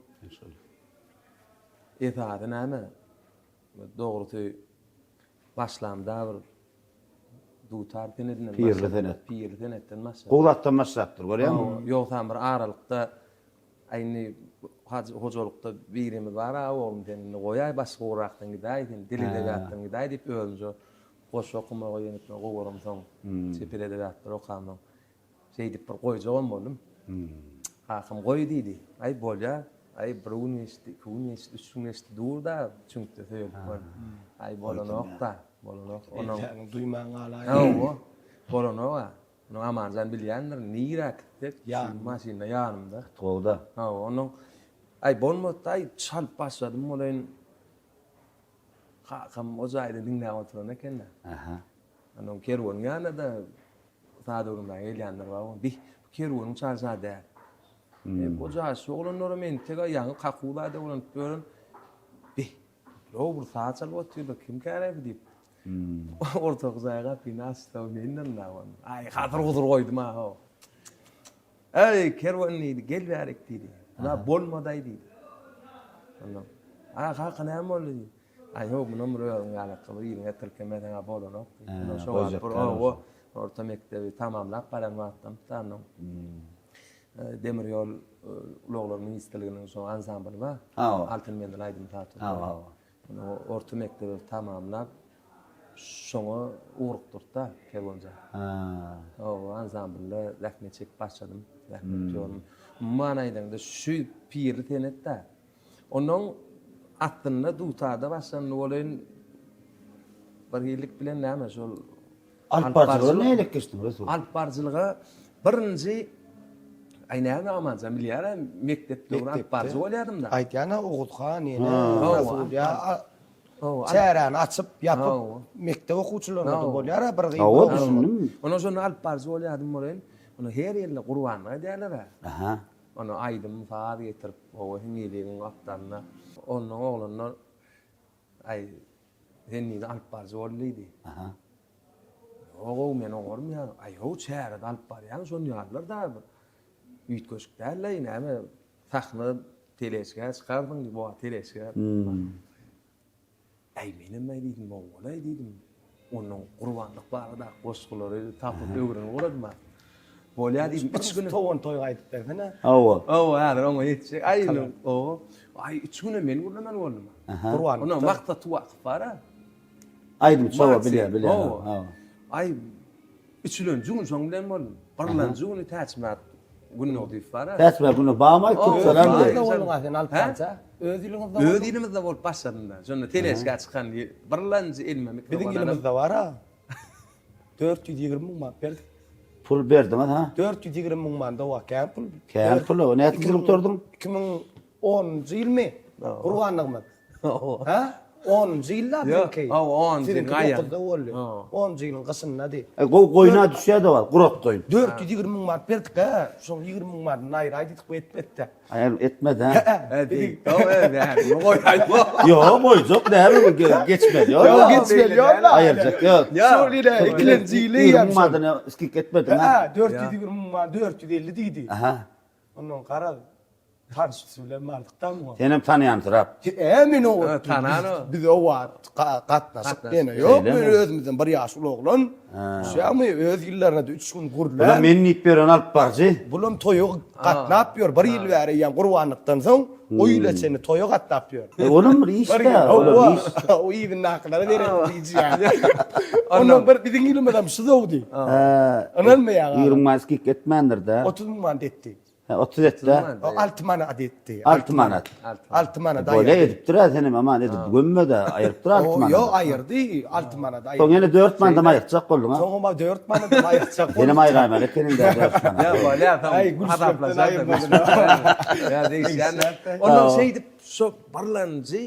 esasy näme? Dogrusy başlamda bir dutar senedinden Pirli senet. Pirli senetden başladym. Gowy zatdan başlapdyr, görýäňmi? Ýogsam bir aralykda. Aý indi hojalykda birimiz bar-a oglum sen indi goýaý başga ugrakdan gidäý sen dil edebiýatdan gidäý diýip özümçe goşgy okamagy ýenipme gowaramsoň çeper edebiýatlary okamsoň şeýdip bir goýjagam boldum. Kakam goý diýdi. Aý bolýa. Aý bir gün geçdi, iki gün geçdi, üç gün geçdi dur-da çüňkde söýelip gör. Aý bolanok-da, bolanok. Onuň Eltäňi duýman galaýyn. Hawa, bolanok-a. Muny Amanjan bilýändir, nirä gitsek, şu maşynda ýanymda. Gowy-da. Hawa, onuň Aý bolmady-da, aý çalyp başladym bolaýyn. Kakam o jaýda diňläp oturan eken-de. Aha. Onuň kerweniň ýanynda-da saz öwrenmäge gelýänler bar. Bih, bu kerweniň çalşy-a däl. E, bu jaş oglanlaram entek-ä ýaňy kakuw-da öwrenip ýören. Bih, bular bir saz çalyp otyrlar, kimkä bu diýip. Ortaky jaý gapyny açsa, mendim-dä ony. Aý, hasyr-husur goýdum-a, how. Eý, kerwen diýdi, gel bärik diýdi. Muna bolmady-aý diýdi. Ondan, A, kaka näme boldy diýdi. Aý, how, munam bir özüň ýalakga bir iliňe tirkemeseň-ä bolanok diýdi. Ondan şo wagt bir oba orta mekdebi tamamlap baran wagtym da Demir ýol ulaglar ministrliginiň şo ansambly bar. Altyn menzil aýdym saz topary. Muny orta mekdebi tamamlap, şoňa ugrukdyrdy-da Kerwenjan. Hawa, ansamblda zähmet çekip başladym. Zähmet ýolum. Umuman aýdaňda, şu pirli senet-dä. Onnoň aslynda dutarda başlandy welin, birhililik bilen näme şol Alyp baryjylyga nähili geçdiň Resul? Alyp baryjylyga birinji Aý näme Amanjan bilýär-ä mekdep döwri alyp baryjy bolýardym-da. Aýdýan-a Oguzhan ene Rasul ýa çäräni açyp ýapyp mekdep okuwçylaryna-da bolýar-a bir gyz. Hawa düşündim. Ondan şonda alyp baryjy bolýardym welin, ony her ýylda gurbanlyk edýärler-ä. Aha. Ony aýdym saz getirip, oba hiňňiligiň gapdalynda. Ondan oglanlar Aý, sen diýdi, alyp baryjy bol diýdi. Aha. Ýog-ow, men oňarmaýan. Aý, how, çärede alyp barýaň, şony ýalylar da bir üýtgeşik däl-leý, näme, sahna teleşgä çykarsyň diýip, o teleşgä. Aý, menem-aý diýdim, owaly-aý diýdim. Ondan gurbanlyk baradaky goşgulary tapyp öwrenip ugradym-a. Bolýa diýdim, üç güne. Towan toý aýdyp bersene. Hawa. Hawa, häzir oňa ýetjek. Aý, oba. Aý, üç güne men gürlemeli boldum. Gurbanlykda. Onuň Maksat Tuwakow bar-a. Aýdymçy hawa, bilýän, bilýän. Hawa. Aý, üçülenji gün şoň bilen boldum. Birlenji güni Täçmyrat Gündogdyýew bar-a. Täçmyrat Gündogdyýew bamy aýtdyp salam Öz ýylyňyzda bolduň-a sen alyp barja. Öz ýylyňyzda bolduň. Öz ýylymyzda bolup başladym-da. Şonda teleşka çykan birlenji elime mikrofon Biziň ýylymyzda bar-a. 420 müň manat berdik. Pul berdiňiz ha? 420 müň manat owa kän pul. Kän pul o. Näçe ýyl gutardyň? 2010-njy ýylmy? Gurbanlygymyz. Ha? 10-njy ýylda biziňki. Hawa, 10-njy ýylyň aýagy. 9-da boldy. 10-njy ýylyň gyşyndady. E, gowy goýna düşýär-de bar, gurat goýun. 420 müň manat berdik ha. Şoň 20 müň manadyny aýraý diýdik, bu etmedi-de. Aýal etmedi ha. Hä, diýdi. Ýok, goýjak näme bu geçmedi. Ýok, geçmeli ýok. Aýyrjak ýok. Şol ýyly ikilenji ýyly ýa. 20 manadyny skik etmediň ha. Hä, 420 müň manat 450 diýdi. Aha. Ondan garaz tanşysy bilen bardyk-da muňa. Senem tanýansyrap. Hä, men o Tanan o. Biz o wagt gatnaşyk ýene ýok. Men özümizden bir ýaş uly oglan. Düşýäňmi? Öz ýyllaryna-da üç gün gürlän. Bulam men diýip ýören alyp baryjy. Bulam toýa gatnap ýör. Bir ýyl bäri eýýäm gurbanlykdan soň o ýyla çenli toýa gatnap ýör. E, olam bir iş-dä, olam iş. O yzyndakylara beresi diýýär. Ondan bir biziň ýylymyzam şu zowdy. Ynanmaýar. 20 manat skik etmändir-dä. 30 müň manat etdi. He, 30 etdi. O 6 manat etdi. 6 manat. 6 manat aýyrdy. Bolýa edipdir-ä senem aman edip gömme-de aýyrypdyr 6 manat. Ýok aýyrdy 6 manat aýyrdy. Soň ýene 4 manadam aýyrtjak bolduň-a. Soňam 4 manadam aýyrtjak boldum. Senem aýyraýmaly ekeniň-dä 4 manat. Ýa bolýa soň hasaplaşarsyň. Ýa degişýän. Ondan şeýdip şo birlenji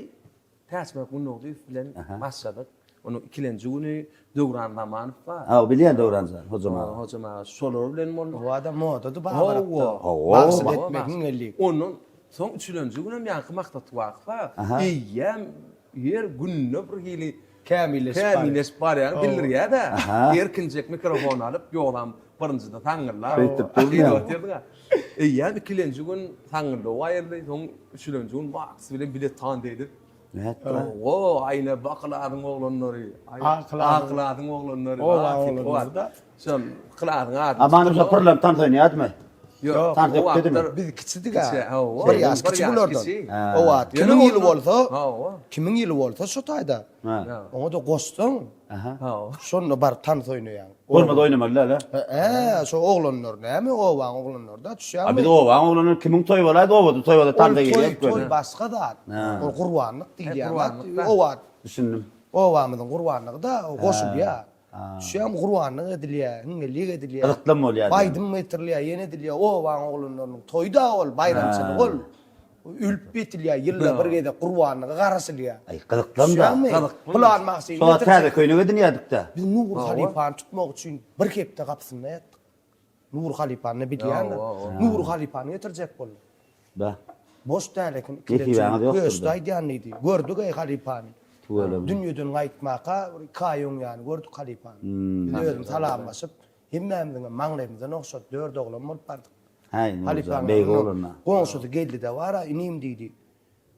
Täçmyrat Gündogdyýew bilen başladyk. Onuň ikilenji güni Döwran Zamanow bar. Hawa, bilýän Döwran jan, Hojam aga. Hojam aga, şolar bilen bolduk. O adam modady Babarapda. Hawa. Bagşylyk etmegiň geldi. Ondan soň üçülenji günem ýaňky Maksat Tuwakow bar. Eýýäm her günde bir hili kämilleşip barýar. Kämilleşip barýany bildirýär-de. Erkinjek mikrofon alyp, ýogsam birinjide saňňyldap. Şeýtdirip durmaýar. Eýýäm ikilenji gün saňňyldaw aýyrdy, soň üçülenji gün Maks bilen bile tans edip. Nätdi? Owo, aýna bakyladyň oglanlary. A klasyň oglanlary. Oba oglanlary-da. Şol klasyň ady. Amanow şo pyrlanyp tans oýnaýardymy? Ýok, Tans o ökdedimi? wagtlar Biz kiçidik-ä. Kiçi, hawa. Bir ýaş Bir kiçi ýaş bulardan. kiçi. O wagt Ýöne kimiň ýyly onda- bolsa, Hawa. kimiň ýyly bolsa şo taýda. Ha. Oňa-da goşsaň, Aha. Hawa. şonda baryp tans oýnaýaň. Bolmady oýnamaly däl-ä. Hä, şo oglanlar näme obaň oglanlary-da düşýäňmi? A biz obaň oglanlary kimiň toýy bolaýdy obada toý bolsa Ol tansa toý, girýäs toý göni. başga zat. Ol gurbanlyk diýilýän zat. Gurbanlyk-da. O wagt Düşündim. obamyzyň gurbanlygy-da goşulýar. Düşýäňmi gurbanlyk edilýär, hiňňillik edilýär. Gyzyklam bolýar. Aýdym getirilýär, ýene edilýär. Obaň oglanlarynyň toýy-da ol, baýramçylygy ol. Ölüp ýetilýär, ýylda bir gezek gurbanlyga garaşylýar. Aý, gyzyklam-da. Düşýäňmi? Gyzykly. Pylan magşyny Şo wagt getirjek. täze köýnek edinýärdik-dä. Biz Nury halypany tutmak üçin bir hepde gapysynda ýatdyk. Nury halypany-da bilýändir. Nury halypany getirjek bolduk. Bä. Boş däl eken, Nesibeňiz ikilenji ýokdur-da. göçdi aýdýan diýdi. Gördük-eý halypany. Tüweleme. Dünýeden gaýtmaka bir iki aý öň ýany gördük halypany. Hmm. Biz özümiz salamlaşyp, hemmämiziňem maňlaýymyzdan ogşady, dört oglan bolup bardyk. Häý, Nurjan, Halypaň beýik ýanyna oglan-a. Goňşusy geldi-de bar-a, inim diýdi.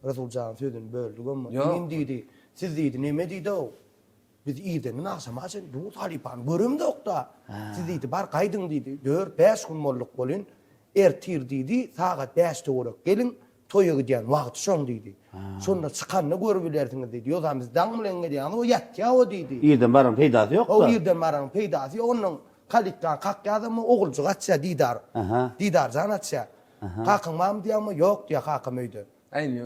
Resuljanyň sözüni böldügem. Ýok. Inim diýdi, siz diýdi, neme diýdi-ow. Biz irdenden agşama çenli dur halypany göremzok-da. Siz diýdi, bar gaýdyň diýdi. Dört-bäş gün bolduk welin, ertir diýdi, sagat bäş töwerek geliň, toýa gidýän wagty şoň diýdi. Şonda çykanda görübilersiňiz diýdi. Ýogsam biz daň bilen gelýäňiz, o ýatýa o diýdi. Irden baranyň peýdasy ýok-da. Hawa, irden baranyň peýdasy ýok. Onnoň kalitkany kakýadam, oguljyk açýar, Didar. Didarjan açýar. Kakaň barmy diýýäňmi? Ýok diýýär, kakam öýde.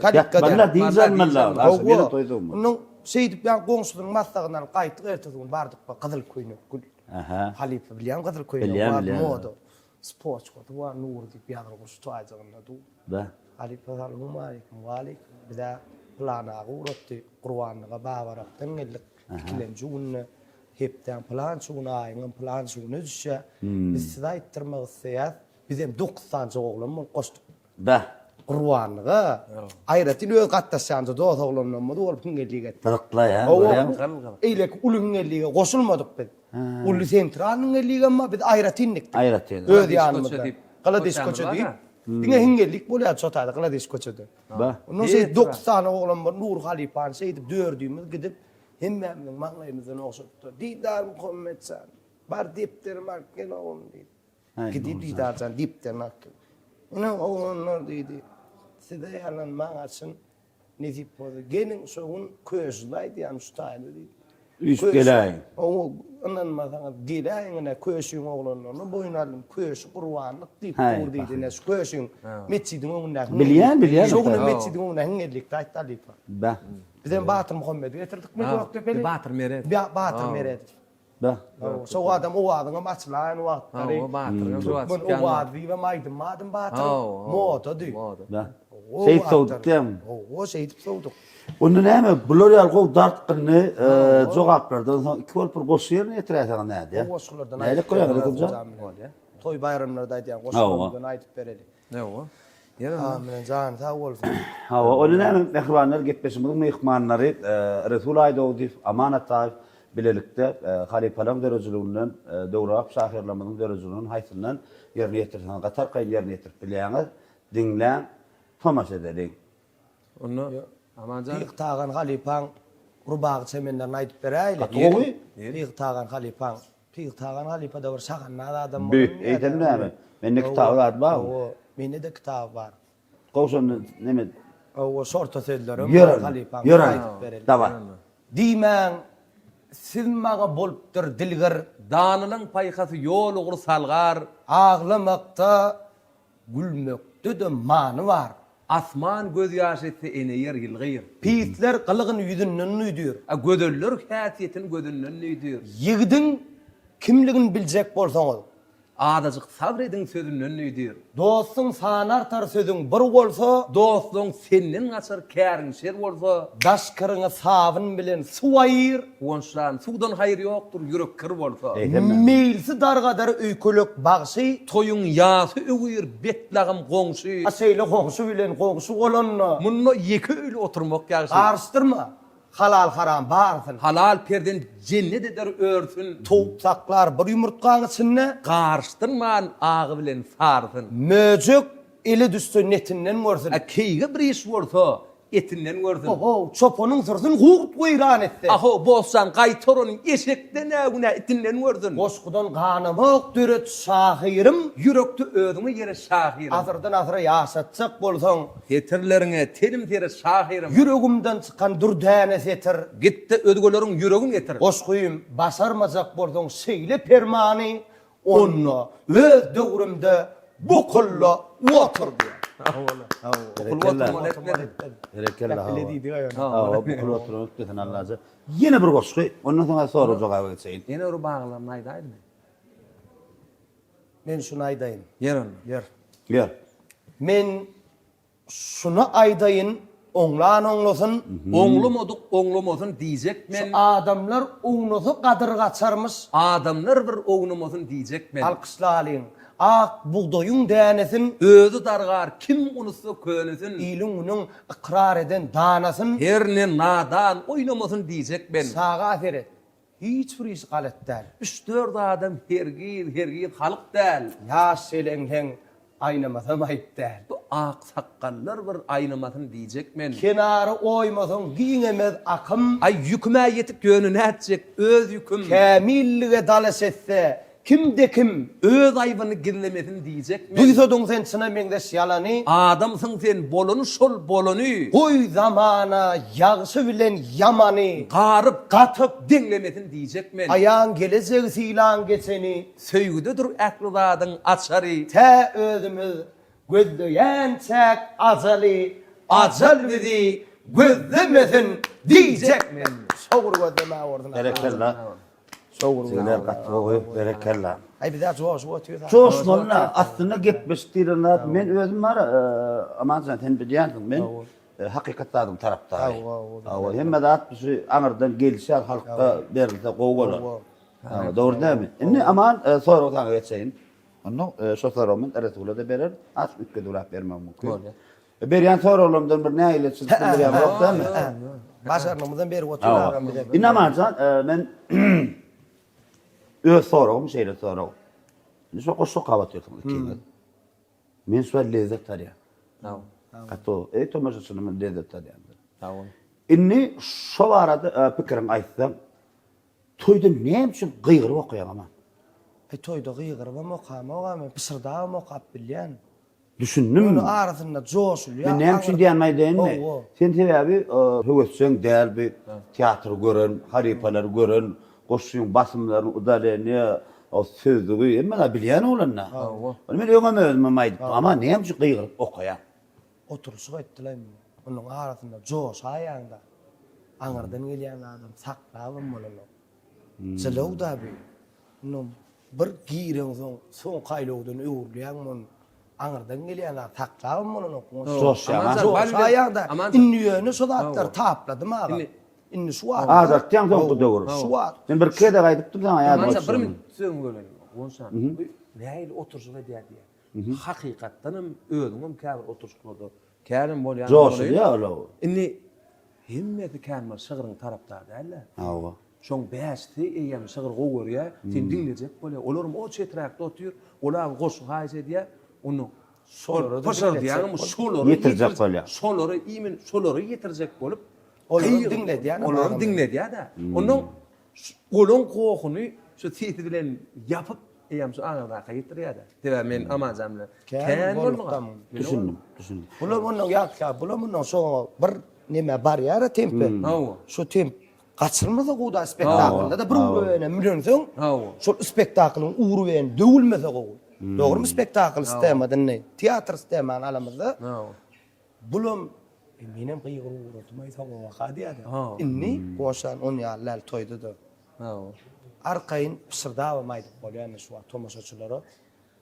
Kalitka Ýatmalylar, dynç almalylar. Hawa. Onnoň şeýdip ýa goňşusynyň massagyny alyp gaýtdyk, ertesi gün bardyk, gyzyl köýnek gül. Halypa bilýäňmi gyzyl köýnegi bar, moda. Spoçkasy bar, Nury diýip ýazylgy şu taýjygynda dur. Be. Halypa salowmaleýkim, waleýkim. Biz-ä pylan aga ugratdy, Gurbanlyga Babarapdan geldik. Ikilenji günde, hepdäň pylança güni, aýyňam pylança güni düşýär. Biz size aýtdyrmak isleýäs. Bizem dokuz sanyjak oglan bolup goşduk. Be. Gurbanlyga aýratyn öz gatnaşýanja dos oglanlarymyz bolup hiňňillik etdik. Gyzykly, hä? Hawa, eýleki uly hiňňillige goşulmadyk biz. Uly sentral hiňňilligem bar, biz aýratyn dikdik. Aýratyn. Öz ýanymyzda. Gylyç köçe diýip. Diňe hiňňillik bolýardy şo taýda, Gylyç köçede. Be. Ondan şeýdip dokuz sany oglan bolup Nury halypany şeýdip dördümiz gidip, hemmämiziň maňlaýymyzdan ogşapdyr. Didar Muhammetjan, bar depderimi alyp gel oglum diýdi. Gidip Didarjan depderini alyp geldi. Ine oglanlar diýdi, size ýalan maňa çyn nesip bolsa geliň şo gün köşüde aýdýan şu taýda diýdi. Üýşüp geläýiň. Oňa ynanmasaňyz geläýiň ine köşüň oglanlaryna boýun aldym. Köşi gurbanlyk diýip dur diýdi. Ine şu köşüň metjidiň öňündäki. Bilýän bilýän. Şo gün metjidiň öňünde hiňňellikde aýtdy halypa. Beh. Bizem Batyr Muhammedi getirdikmi Gökdepeli? Batyr Meredow. Batyr Meredow. Beh. Şo adam owazyňam açylaýan wagtlary. Hawa, Batyryň şu wagt Türkmen çykýan owazy diýibem aýdym badym Batyryň. Modady. Moda. Beh. Şeýdip sowduk diýýäňmi? Hawa, şeýdip sowduk. Onda näme, bular ýaly gowy dartgynly jogaplardan soň iki bolup bir goşgy ýerine ýetiräýseňiz nädýä? Gowy goşgulardan Nälik aýdyp goýaňyz bereli Resuljan? Bolýa. Toý baýramlarda aýdýan goşgularymyzdan aýdyp bereli. Hawa. Amin, jany sag bolsun. Hawa, onda näme, mähribanlar, gepleşigimiziň myhmanlary Resul Aýdogdyýew, Aman Ataýew bilelikde halypalaryň döredijiliginden, döwrebap şahyrlarymyzyň döredijiliginden haýsyndan ýerine ýetirseňiz gaty arkaýyn ýerine ýetirip bilýäňiz. Diňläň, tomaşa edeliň. Onda Amanjan. Pyg Tagan halypaň rubagy çemenlerini aýdyp beräýeli. Gaty gowy. Pyg Tagan halypaň. Pyg Tagan halypa-da bir şagandaz adam Bi, bolan. eýsem näme? Mende kitaby zat barmy? Hawa, mende-de kitaby bar. Gowy şonda neme? Hawa, şorta sözlerem Ýör bar onda, halypaň. ýör onda. Aýdyp bereli. Daway. Diýmäň, siz maňa bolupdyr dilgir. Danylaň paýhasy ýol ugry salgar. Aglamakda Gülmekde-de many bar. Asman gözýaş etse ene ýer ýylgyr. Pisler gylygyny ýüzünden duýdyr. A gözeller häsiýetini gözünden duýdyr. Ýigidiň kimligini biljek bolsaňyz. Azajyk sabr ediň sözünden duýdyr. Dostuň sany artar sözüň bir bolsa. Dostlugyň senden gaçar käriň şer bolsa. Daş kiriňi sabyn bilen suw aýyr. Guwançlan, suwdan haýyr ýokdur, ýürek kir bolsa. Meýilsi dargadar öýkelek bagşy. Toýuň ýasy öwür, betlagym goňşy. A şeýle goňşy bilen goňşy bolanda. Munda ýeke öýli oturmak ýagşy. Garyşdyrma, halal-haram barsyn. Halal perzent jennet eder örsün. Towuk saklar bir ýumurtgaň içinde. Garyşdyrman agy bilen sarysyn. Möjek ele düşse netinden görsün. A keýige bir iş bolsa. etinden görsün. Ho-how, çopanyň sürsün gurt weýran etse. A-how, Bossan, gaýtar ony eşekden nägünä itinden görsün. Goşgudan ganamok döret şahyrym. Ýürekde özüňe ýere şahyrym. Asyrdan asyra ýaşatjak bolsaň. Setirleriňe telim seret şahyrym. Ýüregimden çykan dürdäne setir. Git-de özgeleriň ýüregin getir. Goşgym, başarmajak bolsaň şeýle permany, Onda öz döwrümde bukulla otur diýýär. Bukulyp oturmaly etmedi. Berekella hawa. Hawa bukulyp oturmaly etmesin Allajan. Ýene bir goşgy, ondan soň sorag jogaba geçeýin. Ýene bir baglaryny aýdaýdymy? Men şuny aýdaýyn. Ýer onda. Ýer. Ýer. Men Şuny aýdaýyn, oňlan oňlasyn. Oňlamadyk oňlamasyn diýjek men. Şu adamlar ownasa gadyr gaçarmyş. Adamlar bir ownamasyn diýjek men. Alkyşlalyň, ak bugdaýyň dänesin. Özi dargar, kim unutsa könesin. Iliň-günüň ykrar eden danasyn. Herne nadan oýnamasyn diýjek men. Çaga seret, Hiç bir iş galet däl. Üç-dört adam hergiz, hergiz halyk däl. Ýaş şeleňleň aýnamasam aýyp däl. Bu ak sakgallar bir aýnamasyn diýjek men. Kenary oýmasaň giňemez akym. Aý, ýüküm-ä ýetik ýöne nätjek, öz ýüküm. Kämillige dalaş etse, Kimde-kim. Öz aýbyny gizlemesin diýjek men. Duýsadyň sen çyna meňzeş ýalany. Adamsyň sen, bolany şol bolany. Goý zamana ýagşy bilen ýamany. Garyp, gatyp, deňlemesin diýjek men. Aýan gelejegi sylan geçeni. Söýgüdedir ähli zadyň açary. Tä özümiz gözleýänçäk ajaly. Ajal bizi gözlemesin diýjek men. Şowur gözlemä bolsun. Berekella. Şowur gaty gowy berekella. Aý bizä joşup otyrys. Joşmalyna aslynda gepleşik diýlen zat men özüm bar Amanjan sen bilýänsiň men hakykat zadyň tarapdary. Hawa hemme zat şu aňyrdan gelişýär halkda berilse gowy bolar. Hawa dogry dälmi? Indi Aman sorag saňa geçeýin. Onda şo soragy men Resula-da bererin. Az üýtgedibräk bermegim mümkin. Bolýar. Berýän soraglarymdan bir nägileçilik bildirýän ýok dälmi? Başarnygymyzdan berip otyr agam bize. Indi Amanjan, men öz soragym şeýle sorag. Indi şo goşgy okap otyrsyňyz ikiňiz. Men şu wagt lezzet alýan. Sag bol. Gaty gowy. Eý tomaşaçylarym lezzet alýandyr. Sag bol. Indi şo barada pikiriňi aýtsaň, toýda näme üçin gygyryp okaýaň Aman? Eý toýda gygyrybam okamogam, pyşyrdabam okap bilýän. Düşündim. Ýöne arasynda joşulýar. Men näme üçin diýýänimi aýdaýynmy? Hawa. Sen sebäbi höwesjeň däl bi teatry gören, halypalary gören, goşgyň basymlaryny, udaleniýe, o sözlügi hemme zady bilýän oglan-da. Hawa. Ony men öňem özümem aýdypdym. Ama näme üçin gygyryp okaýaň? Oturyşyk etdiler indi. Onuň arasynda joşaýaň-da. Aňyrdan gelýän adam saklabam bolanok. Jylaw-da bi. Ondan bir gireňsoň, soňky aýlawdan öwrülýäň muny. Aňyrdan gelýän zat saklabam bolanok. Joşýaň. Joşaýaň-da. Indi ýöne şo zatlary tapladym agam. Indi şu wagt. Azaltýaň soňky döwür. Şu wagt. Men bir gezek aýdypdym saňa ýadyňa Amanjan bir düşdümi? minut sözüňi böleýin. Guwançjan, bu nähili oturyşyk edýär diýýär. Hakykatdan hem özüňem käbir oturyşyklarda känem bolýan. Joşulýar ol. Indi hemmesi kän bir şygryň tarapdary däl-de. Hawa. Şoň bäşisi eýýäm şygyr gowy görýär, seni diňlejek bolýar. Olaram o çeträkde otyr, olam goşgy haýyş edýär. Onda Şolary-da pyşyrdaýaňmy, şolary ýetirjek bolýar. Şolary imin şolary ýetirjek bolup, Olary diňledýär. Olary diňledýär-de. Ondan olaň gohuny şu sesi bilen ýapyp, eýýäm şu aňyrdaka ýetirýär-de. Sebäbi men Amanjan bilen kän bolmaga. Düşündim, düşündim. Bular mundan ýatga, bular mundan şoňa bir neme barýar-a tempe. Şu temp Gaçyrmasa gowy-da spektaklda-da bir ugrubene münensoň, şol spektaklyň ugrubeni döwülmese gowy. Dogrymy spektakl sistemada indi teatr sistemany alamyzda bulam e, menem gygyryp ugradym-aý soňabaka diýýär-de. Indi goşan on ýaly däl toýda-da. Arkaýyn pyşyrdabam aýdyp bolýar indi şu wagt tomaşaçylara.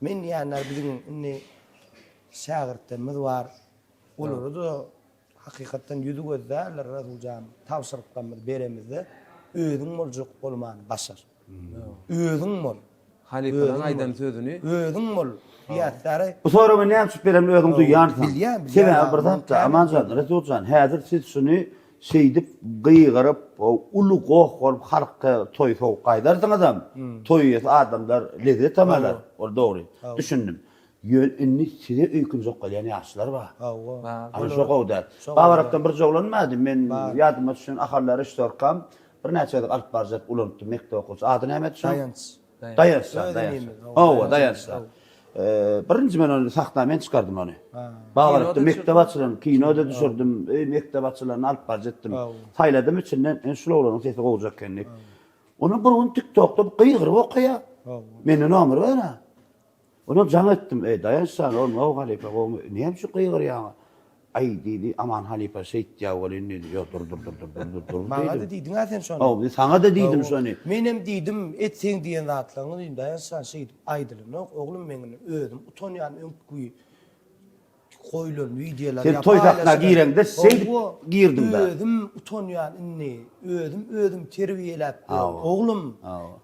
Men diýýänler biziň indi şägirtlerimiz bar. Olara-da Hakykatdan ýüzi göz däldir Resuljan tabşyryklarymyzy beremizde özüň boljak bolmany başar. Özüň bol. Halypalaň aýdan sözüni. Özüň bol diýýäsdäri. Bu soragy näme üçin berenini özüň duýýansyň. Bilýän, bilýän. Sebäbi bir zatda Amanjan, Resuljan häzir siz şuny şeýdip gygyryp uly goh bolup halka toý sowup gaýdarsyňyzam, toý eýesi adamlar lezzetam alar. Ol dogry. Düşündim. Ýöne indi size öýkünjek bolýan ýaşlar bar. Hawa. Ana şo gowy däl. Babarakdan bir oglan bardy. Men ýadyma düşen Ahalda režissýorkam birnäçe gezek alyp baryjy edip ulanypdym mekdep okuwçy. Ady nämedi şoň? Daýanç. Daýanç jan, Daýanç. Hawa, Daýanç jan. Birinji men ony sahna men çykardym ony. Babarakda mekdep açylan, kino-da düşürdim, mekdep açylanda alyp baryjy etdim. Saýladym içinden, ine şul oglanyň sesi gowjak eken diýip. Ony bir gün TikTokda gygyryp okaýar. Mende nomer bar-a. Onam jaň etdim, Eý, Daýanç jan, oglum, how halypa, gowumy? Näme üçin gygyrýaň? Aý, diýdi, Aman halypa şeýtýär welin, diýdi. Ýok, dur, dur, dur, dur, dur, dur, dur, Maňa-da diýdiň-ä sen şony. Haw, saňa-da diýdim şony. Menem diýdim, et seň diýen zatlaryňy diýdim, Daýanç jan, şeýdip aýdylanok, oglum, men indi özüm utanýan öňki goýlan wideolar Sen toý sahna gireňde şeýdip girdiň-dä. Özüm utanýan indi, özüm özüm terbiýeläp ýörün, oglum,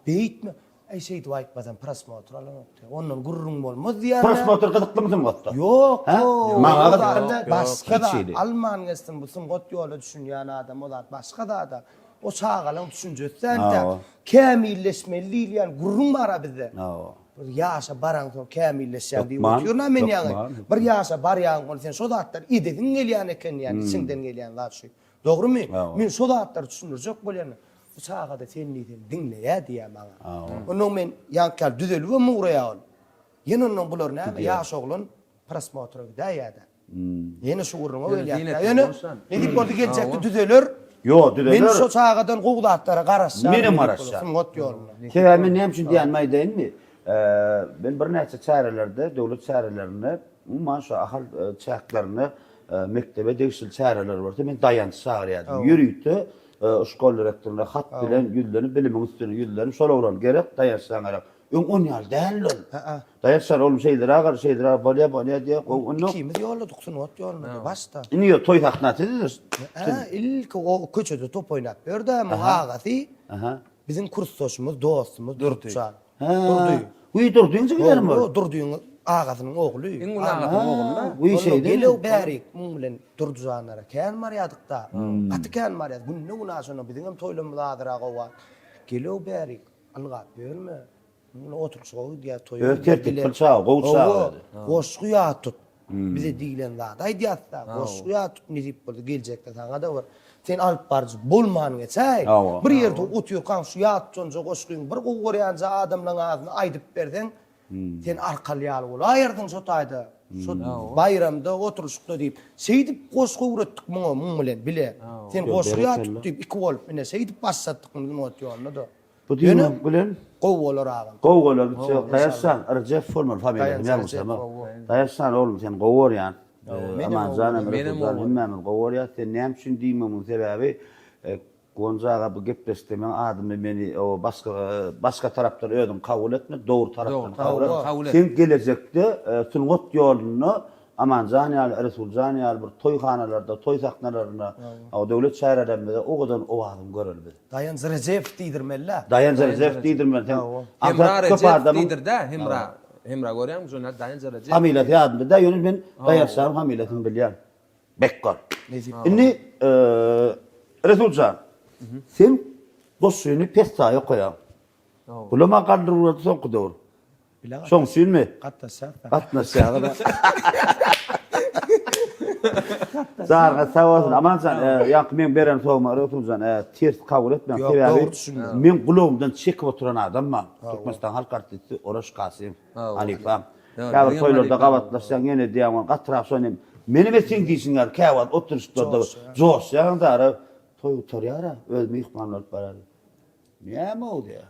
beýtme. Äý şeýdip aýtmasam prosmotr alanok diýýär. Ondan gürrüň bolmaz diýýär. Prosmotr gyzyklymy sungatda? Ýok, ýok. Maňa gyzykly däl. Başga zat. Alman geçsin bu sungat ýola düşünýän adam o zat başga zada. O çagalaň düşünjesi däl-de. Kämilleşmeli diýilýän gürrüň bar-a bizde. Bir ýaşa baraňsoň kämilleşýäň diýip otyryn-a men ýaňy. Bir ýaşa barýaň ol sen şo zatlary edesiň gelýän eken diýýän içiňden gelýän zat şu. Dogrymy? Men şo zatlary düşündirjek bolýan. Bu çaga-da sen diýseň diňleýär diýýär maňa. Onnoň men ýaňky ýaly düzelibem ugraýar ol. Ýene onnoň bular näme ýaş oglan prosmotra gidäýýär-dä. Ýene şu gürrüňe gelýär. Ýöne nesip bolsa geljekde düzeler. Ýok, düzeler. Men şo çagadan gowy zatlara garaşýan. Menem garaşýan. Sungat ýolunda. Sebäbi men näme üçin diýenimi aýdaýynmy? Men birnäçe çärelerde, döwlet çärelerinde, umuman şu Ahal çäklerinde mekdebe degişli çäreler bolsa men Daýançy çagyrýardym. Ýörite Şkol direktoryna hat bilen ýüzlenip, bilimiň üstüne ýüzlenip, şol oglan gerek, Daýançjan gerek. Öň on ýaly däldi ol. Daýançjan oglum şeýdir agar, şeýdir agar, bolýa, bolýa diýýär. Gowy, onda. Ikimiz ýolladyk sungat ýoluna başda. Indi ýok, toý sahnasy siz. Hä, ilki o köçede top oýnap ýördi, muň agasy. Biziň kursdaşymyz, dostumyz Durdyjan. Durdy. Wiý, Durdyň jigilerimi ol? Hawa, Durdyň agasynyň ogly. Iň uly agasynyň ogly-da. Wiý, şeýdemi? Gelew bärik muň bilen Durdyjanlara kän barýardyk-da. Gaty kän barýardyk. Günde-güna şonda biziňem toýlarymyz azyrak owa. Gelew bärik, ylgap ýörme. Muň bilen oturyşyga gidýär, toýa Öz gidýär. tertipli çaga, gowy çaga Hawa, edi. goşgy ýat tut. Bize diýlen zady aýdýas-da, goşgy ýat tut, nesip bolsa geljekde saňa-da bir sen alyp baryjy bolman geçäý. Bir ýerde otyrkaň şu ýat tutunja goşgyňy bir gowy görýänje adamlaň adyna aýdyp berseň, sen arkaly ýaly bolaýarsyň şo taýda, şo baýramda, oturyşykda diýip. Şeýdip goşgy öwretdik muňa, muň bilen bile. Sen goşgy ýat tut diýip, iki bolup, ine şeýdip başlatdyk muny sungat ýoluna-da. Bu diýmek bilen. Gowy bolar agam. Gowy bolar gitjek. Daýaş jan, Rejep bolmaly familiýasyny ýalňyşlamok. Daýaş jan oglum seni gowy görýän. Amanjan hem Resuljan hemmämiz gowy görýäs. Sen näme üçin diýmegimiň sebäbi Gonja aga bu gepleşikde meň adymy meni o başga başga tarapdan özüň kabul etme, dogry tarapdan kabul et. Sen gelejekde sungat ýolunda Amanjan ýaly, Resuljan ýaly bir toýhanalarda, toý sahnalarynda, döwlet çärelerimizde owadan owazyňy göreli biz. Daýanç Rejepow diýdirmeli-dä. Daýanç Rejepow diýdirmeli. Sen Hemra aňsat köp Rejepow adamyň diýdir-dä, Hemra. Hemra görýäňmi şony, Daýanç Rejepow. Familiýasy ýadymda däl, ýöne men Daýançjanyň familiýasyny bilýän. Bek bol. Nesip. Indi Resuljan, sen goşgyny pessaý okaýaň. Bulam-a galdyryp ugrady soňky döwür. Şoň üçinmi? Gatnaşýas-da. Gatnaşýaňyz-a. Janyňyz sag bolsun. Amanjan, ýaňky meň beren sowagyma Resuljan, ters kabul etmäň. Ýok, Sebäbi dogry düşündim. meň gulagymdan çekip oturan adam bar. Türkmenistanyň halk artisti Oraş Kasym halypam. Käbir toýlarda gabatlaşýaň, ýene diýýän, gatyrak şony menem etseň diýşiň ýaly käwagt oturyşyklarda joşýaň-da, toý gutarýar-a, öz myhman bolup barar. Näme-ow diýýär.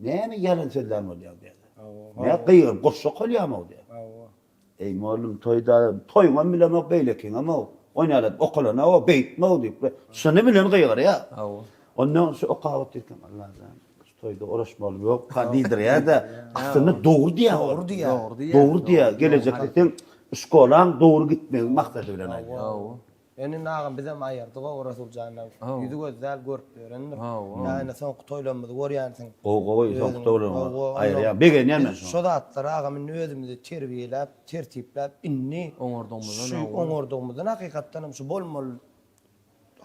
Näme ýalan sözlän bolýaň diýýär. Nä gygyryp goşgy okalýamy diýýär. Eý mollum toýda toýuňam bilemok beýlekiňem-ow. Oýnalat okalanok-ow beýtme-ow diýip şuny bilen gygyrýar. Ondan şu okap otyrkam Allajan şu toýda oraşmaly ýok-ka diýdirýär-de aslynda dogry diýýär ol. Dogry diýýär. Dogry diýýär. Gelejekde seň şkolaň dogry gitmegi maksady bilen aýdýar. Ýöne indi agam bizem aýyrdyg-ow Resuljandan. Ýüzi gözi däl görüp ýörendir. Ýa indi soňky toýlarymyzy görýänsiň. Gowy gowy soňky toýlaryňy aýyrýan. Begenýän men şoňa. Şo zatlary agam indi özümizi terbiýeläp, tertipläp indi Oňardygymyzdan şu oňardygymyzdan hakykatdan hem şu bolmaly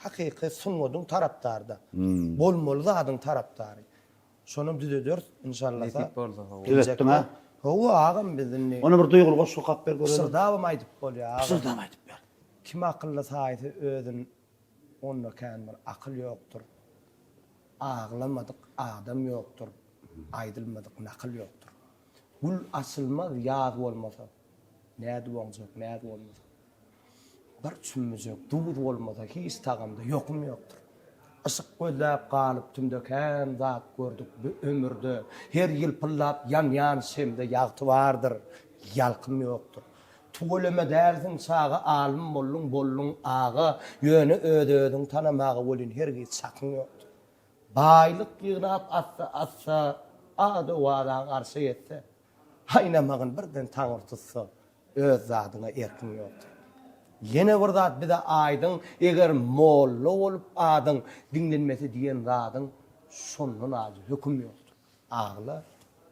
hakyky sungatyň tarapdary-da. Bolmaly zadyň tarapdary. Şonam düzederis inşallasa. Nesip bolsa hawa. Düzetdiň-ä? Hawa agam biz indi. Onda bir duýguly goşgy okap ber görelim. Pyşyrdabam aýdyp bolýar agam. Pyşyrdap aýdyp ber. Kim akylly saýsa özün onda kän bir akyl ýokdur. Aglamadyk adam ýokdur, aýdylmadyk nakyl ýokdur. Gül açylmaz ýaz bolmasa, nädip oňjak näz bolmasa. Bir çümmüjek duz bolmasa hiç tagamda ýokum ýokdur. Yşyk gözläp galyp tümde kän zat gördük bu ömürde. Her ýylpyldap ýanýan şemde ýagty bardyr, ýalkym ýokdur. Tüweleme dälsiň çaga alym bolduň bolduň aga, ýöne öz-özüňi tanamaga welin hergiz çakyň ýokdur. Baýlyk ýygnap assa-assa ad-owazaň arşa ýetse, aýnamagyn birden Taňry tutsa, öz zadyňa erkiň ýokdur. Ýene bir zat bize aýdyň, eger molla bolup adyň diňlenmese diýen zadyň şondan ajy höküm ýokdur. Agla,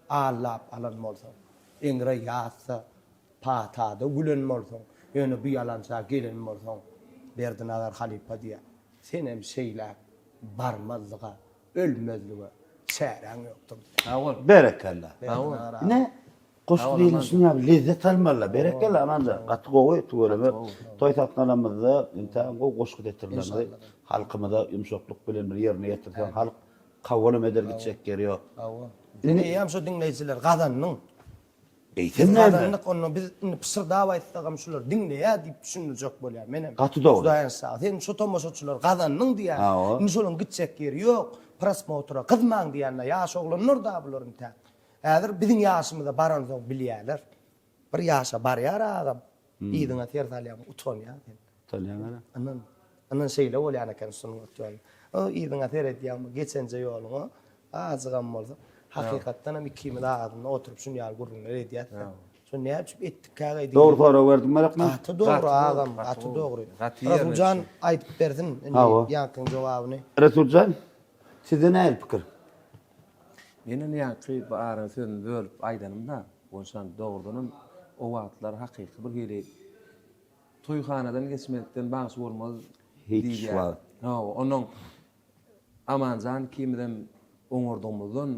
allap alan bolsaň, eňre ýatsa, patada gülen bolsaň, ýöne bu ýalança gelen bolsaň, Berdinazar halypa diýýär, senem şeýläk barmazlyga, ölmezlige çäräň ýokdur diýýär. Sag bol. Berekella. Sag bol. Ine, goşgy diýlişini ýaly lezzet almalylar. Berekella Amanjan, gaty gowy tüweleme. Toý satyn alanymyzda intägem gowy goşgy setirleriňizi halkymyza ýumşaklyk bilen bir ýerine ýetirseň halk Kabulam eder gitjek ýeri ýok. Hawa. Sen eýýäm şo diňleýjileri gazandyň. Eýsem näme? Gazandyk onda biz indi pyşyrdap aýtsagam şular diňleýär diýip düşündirjek bolýan menem. Gaty dogry. Hudaýa sag. Sen şo tomaşaçylary gazandyň diýýän. Hawa. Indi şolaryň gitjek ýeri ýok. Prosmotra gyzmaň diýýän-de ýaş oglanlar da bular intäk. Häzir biziň ýaşymyza baransoň bilýärler. Bir ýaşa barýar agam. Yzyňa ser salýaň, utanýaň sen. Utanýaň ana. Ynan. Ynan şeýle bolýan eken sungat ýoly. O yzyňa seredýäň bu geçenje ýoluňa, azjygam bolsa. Hakykatdan hem ikimiz arasynda oturyp şuny ýaly gürrüňler edýäs-de. Şony näme üçin etdikkäge diýip. Dogry sorag berdiň Merekmen. Gaty dogry agam, gaty dogry. Resuljan aýdyp bersin indi ýaňkyň jogabyny. Resuljan, sizde nähili pikir? Men indi ýaňky bu ara sözüni bölüp aýdanymda, Gulşan, dogrudanam o wagtlar hakyky bir hili toýhanadan geçmezlikden bagşy bolmaz Hiç diýilýär. wagt. Hawa, onnoň Amanjan ikimizem oňardygymyzdan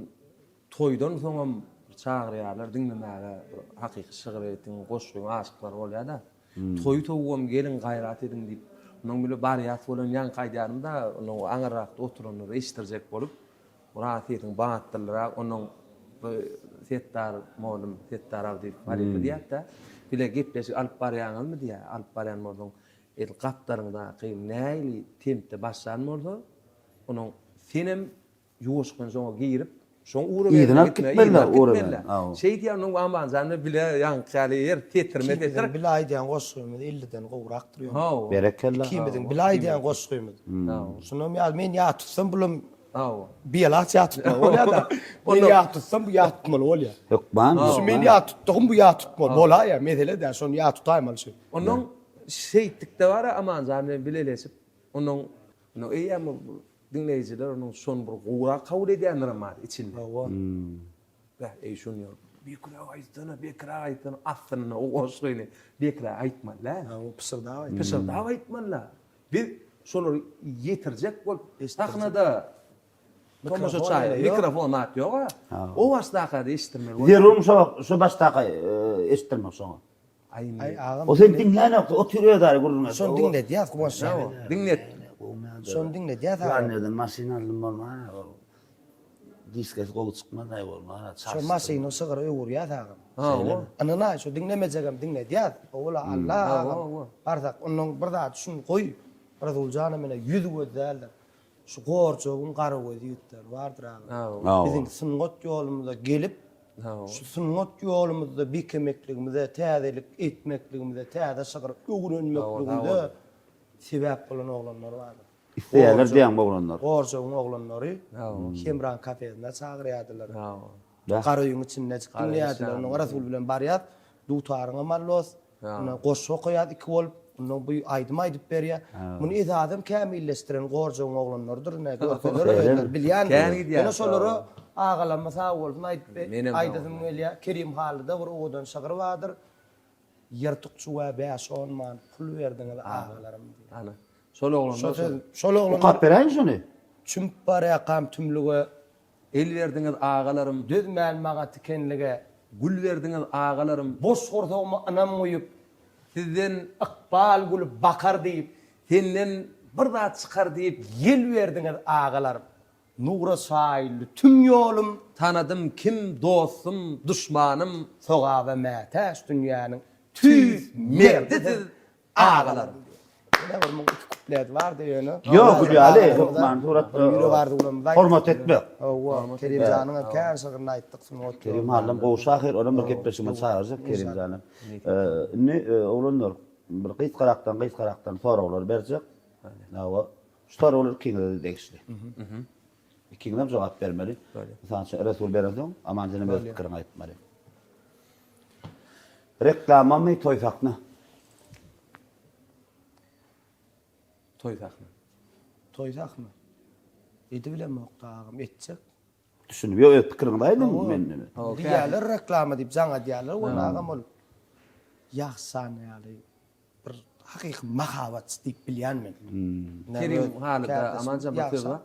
toýdan soňam bir çagyrýarlar diňlemäge bir hakyky şygryýetiň, goşgyň aşyklary bolýar-da. Toýy towugam geliň gaýrat ediň diýip, onuň bile barýas bolan ýaňky aýdýarym-da, onuň aňyrrakda oturanlary eşitdirjek bolup, Myrat sesiň batdylyrak, onuň bu Setdar mollum, Setdar Abdyýew halypa diýýär-de, bile gepleşik alyp barýaňyzmy diýýär, alyp barýan bolsaň, edil gapdalyňdaky nähili tempde başlan bolsa, onuň senem ýuwaşykdan şoňa girip, şoň ugra Yzyna alyp gitmeliler, ugra bilen. Şeýdýär, onuň Amanjan bilen bile ýaňky ýaly her setirme-setir. Ikimiziň bile aýdýan goşgymyz elliden gowrakdyr ýöne. Hawa. Berekella. Ikimiziň bile aýdýan goşgymyz. Hawa. Şunam ýaly men ýat tutsam bulam Hawa. Bialaç ýat tutmaly bolýar-da. Men ýat tutsam bu ýat tutmaly bolýar. Hökman. Şu men ýat tutdugym bu ýat tutmaly bolaýýar. Mesele däl, şony ýat tutaýmaly şu. Onnoň şeýtdikde bar-a Amanjan bilen bileleşip, onnoň onnoň eýýäm diňleýjiler onuň şony bir gowurak kabul edýändirem bar içinde. Hawa. Bäh, eý şony ýa Bekräk aýtsana, bekräk aýtsana, aslynda o goşgyny bekräk aýtmaly däl. Hawa, pyşyrdap aýtmaly. Pyşyrdap aýtmaly-da. Biz şolary ýetirjek bolup sahnada tomaşaça mikrofon zat ýog-a. O başdaka-da eşitdirmeli bolýar. Zerurmy şo şo başdaka eşitdirmek şoňa? Aý agam. O seni diňlänok, otyr özara gürrüň edip. Şony diňledýäs Guwanç jan. Diňlet. Şony diňledýäs agam. Ýan ýerden maşyn aldym bolman. Diskesi gowy çykmaz-aý bolman. Şo maşyny şygyra öwürýäs agam. Hawa. Ynanaý şo diňlemejegem diňledýäs. Howala Alla agam. Barsak ondan bir zat şuny goý. Resuljanam ine ýüz göz däldir. Şu Gorjawyň garagöz ýigitleri bardyr agam. Hawa. Biziň sungat ýolumyza gelip, şu sungat ýolumyzda bekemekligimize, täzelik etmekligimize, täze şygyr öwrenmekligimize sebäp bolan oglanlar bardyr. Isleýärler diýýäňmi oglanlar? Gorjawyň oglanlary Hemraň kafesine çagyrýardylar. Gara öýüň içindejik diňleýärdiler. Ondan Rasul bilen barýas, dutaryňam al dost. Ondan goşgy okaýas iki bolup. Ondan bu aýdym aýdyp berýär. Muny esasam kämilleşdiren Gorjawyň oglanlarydyr ine görseler özleri bilýän. Ýöne şolara agalarma sag bolsun aýdyp aýdasym gelýär. Kerim Hallyda bir owadan şygyr bardyr. Ýyrtyk çuwa bäş-on manat pul berdiňiz agalarym diýip. Ana, şol oglanlar Şo söz, şol oglanlar. Okap beräýiň şony. Çümüp barýarkam tümlüge. El berdiňiz agalarym. Dözmän maňa tikenlige. Gül berdiňiz agalarym. Boş gursagyma ynam guýup. Sizden. Ykbal gülüp bakar diýip. Senden bir zat çykar diýip. Ýel berdiňiz agalarym. Nura çaýyldy tüm ýolum. Tanadym kim dostum, duşmanym. Sogaba mätäç dünýäniň tüýs merdi siz agalarym. Ýene bir muň iki kupleti bardy ýöne. Ýok Gülýaly hökman suratda Ýürek arzuwlarymyzy aýtdyk. Hormat etmek. Hawa, Kerimjanyň hem kän şygryny aýtdyk sungat ýolunda. Kerim Hallam gowy şahyr, onam bir gepleşigime çagyrjak Kerimjanam. Indi oglanlar bir gysgarakdan gysgarakdan soraglar berjek. Hawa. Şu soraglar ikiňize-de degişli. Ikiňizem jogap bermeli. Mysal üçin Resul berensoň Aman senem öz pikiriňi aýtmaly. Reklamamy toý sahna? Toý sahna. Toý sahna. Edibilemokda agam etjek. Düşündim. Ýok öz pikiriňizi aýdyň men. Diýýärler reklama diýip jaň edýärler ol agam ol ýagşan ýaly bir hakyky mahabatçy diýip bilýän men. Kerim halyda Amanjan bir söz bar.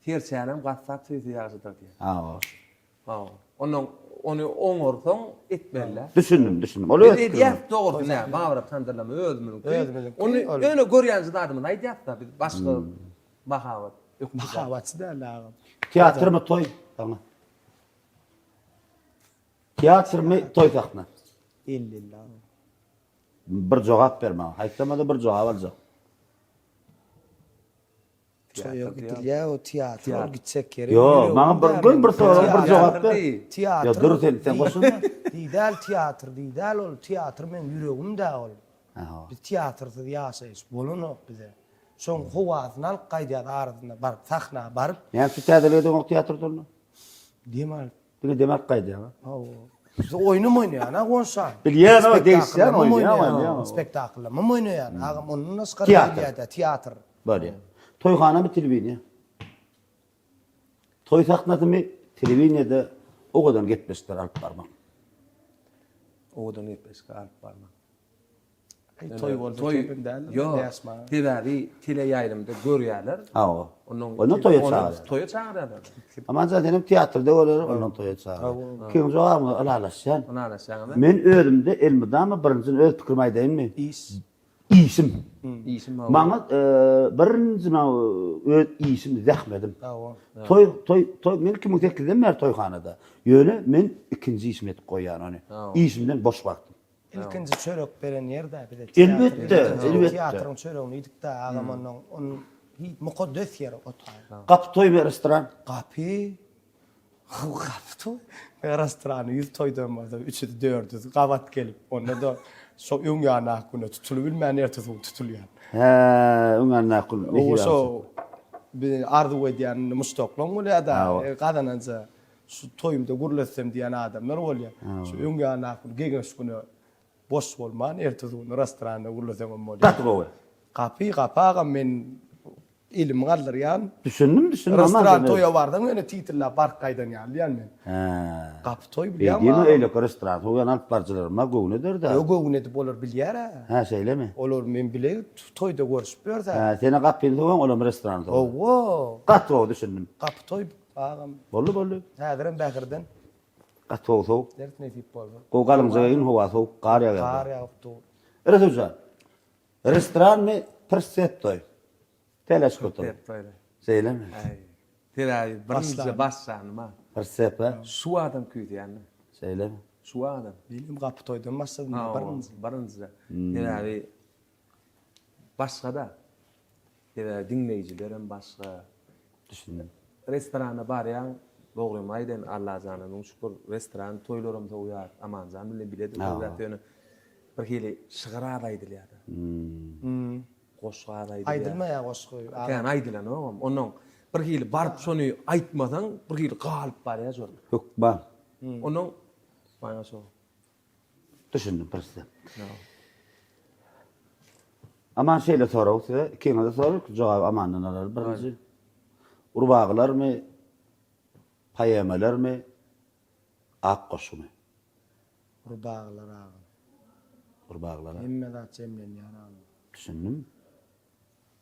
Serçänem gassap söýse ýagşydyr diýýär. Hawa. Hawa. Ondan ony oňarsaň etmeli-dä. Düşündim, düşündim. Ol öz Biz edýäs dogrusy nä, babyrak tandyrlama özümiziňki. Özümiziňki. Ony ýöne görýänje zadymyzy aýdýas-da biz başga mahabat ökde. Mahabatçy däl agam. Teatrmy toý saňa? Teatrmy toý sahna? Elli-elli agam. Bir jogap ber maňa. Haýsam-da bir jogap aljak. Toýa gidilýär o teatr ol gitjek ýeri. Ýok, maňa bir gön bir soraga bir jogap ber. Teatr. Ýa dur sen, sen goşulma. Diýdäl teatr, diýdäl ol teatr meň ýüregimdä ol. Biz teatrsyz ýaşaýyş bolanok bize. Şoň howasyny alyp gaýdýas arasynda baryp sahna baryp. Näme üçin täzelik edeňok teatrda onda? Dem alyp. Diňe dem alyp gaýdýaň. Hawa. Biz oýnum oýnaýan ha goňşam. Bilýän o degişýän oýnaýan oýnaýan. Spektakllamam oýnaýan. Agam ondan daşgary bilýär-de teatr. Bolýar. Toýhanamy telewideniýe? Toý sahnasymy telewideniýede owadan gepleşikler alyp barmak? Owadan gepleşik alyp barmak. Aý toý bolsa kepim däldir. Ýok. Sebäbi teleýaýlymda görýärler. Hawa. Ondan Ondan toýa çagyrýar. Toýa çagyrýarlar. Amanjan senem teatrda görýär, ondan toýa çagyrýar. Kiň jogabyňa ylalaşýan. Ylalaşýaňyz. Men özümde elmydama birinjiden öz pikirimi aýdaýynmy? Iş. Işim. Işim Maňa birinji maňa öz işim zähmedim. Hawa. Toý toý toý men 2008-den bäri toýhanada. Ýöne men ikinji işim edip goýýan ony. Işimden boş wagtym. Ilkinji çörek beren ýer-dä bize teatr. Elbetde, elbetde. Teatryň çöregini iýdik-dä agam onnoň on mukaddes ýer o taý. Gapy toýmy restoran? Gapy. Gapy toý. Restorany ýüz toýdan bolsa üçüsi dördüsi gabat gelip onda-da şo öň ýandaky güne tutulybilmän ertesi gün tutulýar. Hä, öň ýandaky gün. Owo şo bir arzuw edýän muşdaklaň bolýar-da gazananja şu toýumda gürletsem diýen adamlar bolýar. Şu öň ýandaky gün geňeş güne boş bolman ertesi gün restoranda gürleseňem bolýar. Gaty gowy. Gapy gapy agam men Elimi galdyrýan. Düşündim, düşündim. Restoran toýa barsaň ýöne titillap baryp gaýdan ýaly diýýän men. Hä. Gapy toý bilýäňmi? Beýdimi öýleki restoran toýan alyp baryjylaryma göwün eder-dä. Ýok göwün edip olar bilýär-ä. Hä şeýlemi? Olar men bile toýda görüşip ýörse. Hä sen-ä gapyny sowaň olam restorany sowaň. Hawa. Gaty gowy düşündim. Gapy toý agam. Boldy boldy. Häzirem bähirden. Gaty gowy sowuk. Dert nesip bolsa. Gowy galyňja geýin howa sowuk gar ýagýar. Gar ýagyp dur. Resuljan. Restoranmy Prset toý? Teleş kutum. Prset toýda. Şeýlemi? Aý. Sebäbi birinji başlanyma. Prset a? Şu adam küýseýän. Şeýlemi? Şu adam. Menem gapy toýdan başladym birinji. Birinji. Sebäbi başga-da. Sebäbi diňleýjilerem başga. Düşündim. Restorana barýaň, dogrymy aýdaýyn, Allajana müň şükür, restoran toýlaram sowýar, Amanjan bilen bile-de sowýar, ýöne bir hili şygyr az aýdylýar-da. Goşgy az aýdylýar. Aýdylmaýar goşgy. Kän aýdylanogam. Onnoň bir hili baryp şony aýtmasaň, bir hili galyp barýar şol. Hökman. Onnoň maňa şo. Düşündim prosta. Aman şeýle sorag size, ikiňize sorag, jogaby Amandan alaly birinji. Urbagylarmy, poemalarmy, ak goşgumy? Urbagylar agam. Urbagylar. Hemme zat jemlenýär agam. Düşündim.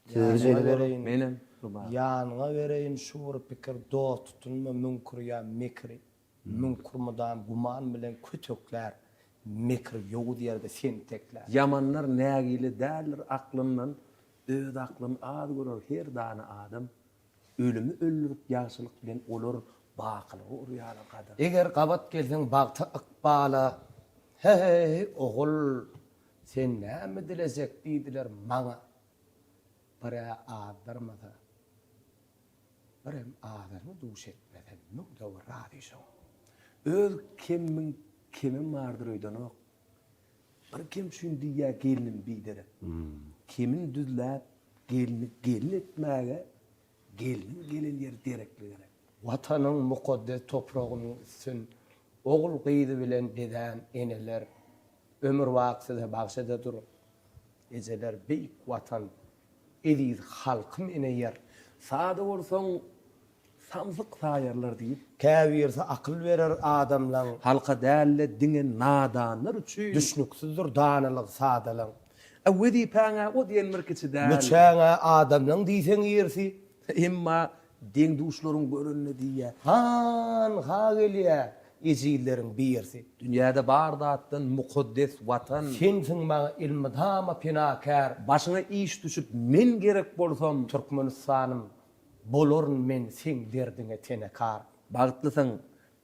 Size şeýle bereýin. Menem rubagy. Ýanyňa bereýin şu bir pikir, dost tutunma müňkür ýa mekiri. Müňkür mydam güman bilen köteklär, Mekir ýowuz ýerde seni teklär. Ýamanlar nägile däldir aklyndan, Öz aklyny az görer her dana adam. Ölümi öldürip ýagşylyk bilen olar bakylyga urýarlar gadam. Eger gabat gelseň bagta ykbala, He-heý, ogul, sen näme dilejek diýdiler maňa. Bir-ä azdyrmasa, birem azyny duş etmese müňde bir razy şoňa. Öz kemiň kemim bardyr öýdenok. Bir kem üçin diýýä gelnim biderek. Kemin düzläp gelni gelin etmäge gelniň gelen ýeri derekli gerek. Watanyň mukaddes topragynyň üstün ogul-gyzy bilen bezän eneler, ömürbaky size bagş ede duruň. Ejeler beýik Watan, eziz halkym ene ýer. Sada bolsaň Samsyk saýarlar diýip. Käbirsi akyl berer adamlaň. Halka däl-de diňe nadanlar üçin. Düşnüksizdir danalygy sadalaň. A wezipäň-ä o diýen bir kiçi däl. Müçäň-ä adamlaň diýseň irsi. Emma deň-duşlaryň görende diýýä. Han-ha gelýä ejizleriň birsi. Dünýäde bar zatdan mukaddes Watan. Sensiň maňa elmydama penakär. Başyňa iş düşüp men gerek bolsam. Türkmenistanym Bolaryn men seň derdiňe tenekar. Bagtlysyň,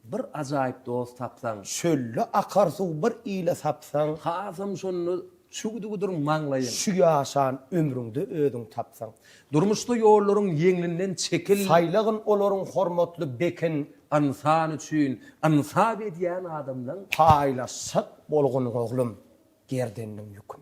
bir ajaýyp dost tapsaň. Çölde akar suw bir ile sapsaň. Hasam şonda çüwdügidir maňlaýyň. Şu ýaşan ömrüňde özüň tapsaň. Durmuşda ýollaryň ýeňlinden çekil. Saýlagyn olaryň hormatly bekin. Ynsan üçin ynsap edýän adamlaň. Paýlaşjak bolgun oglum, gerdeniniň ýükün.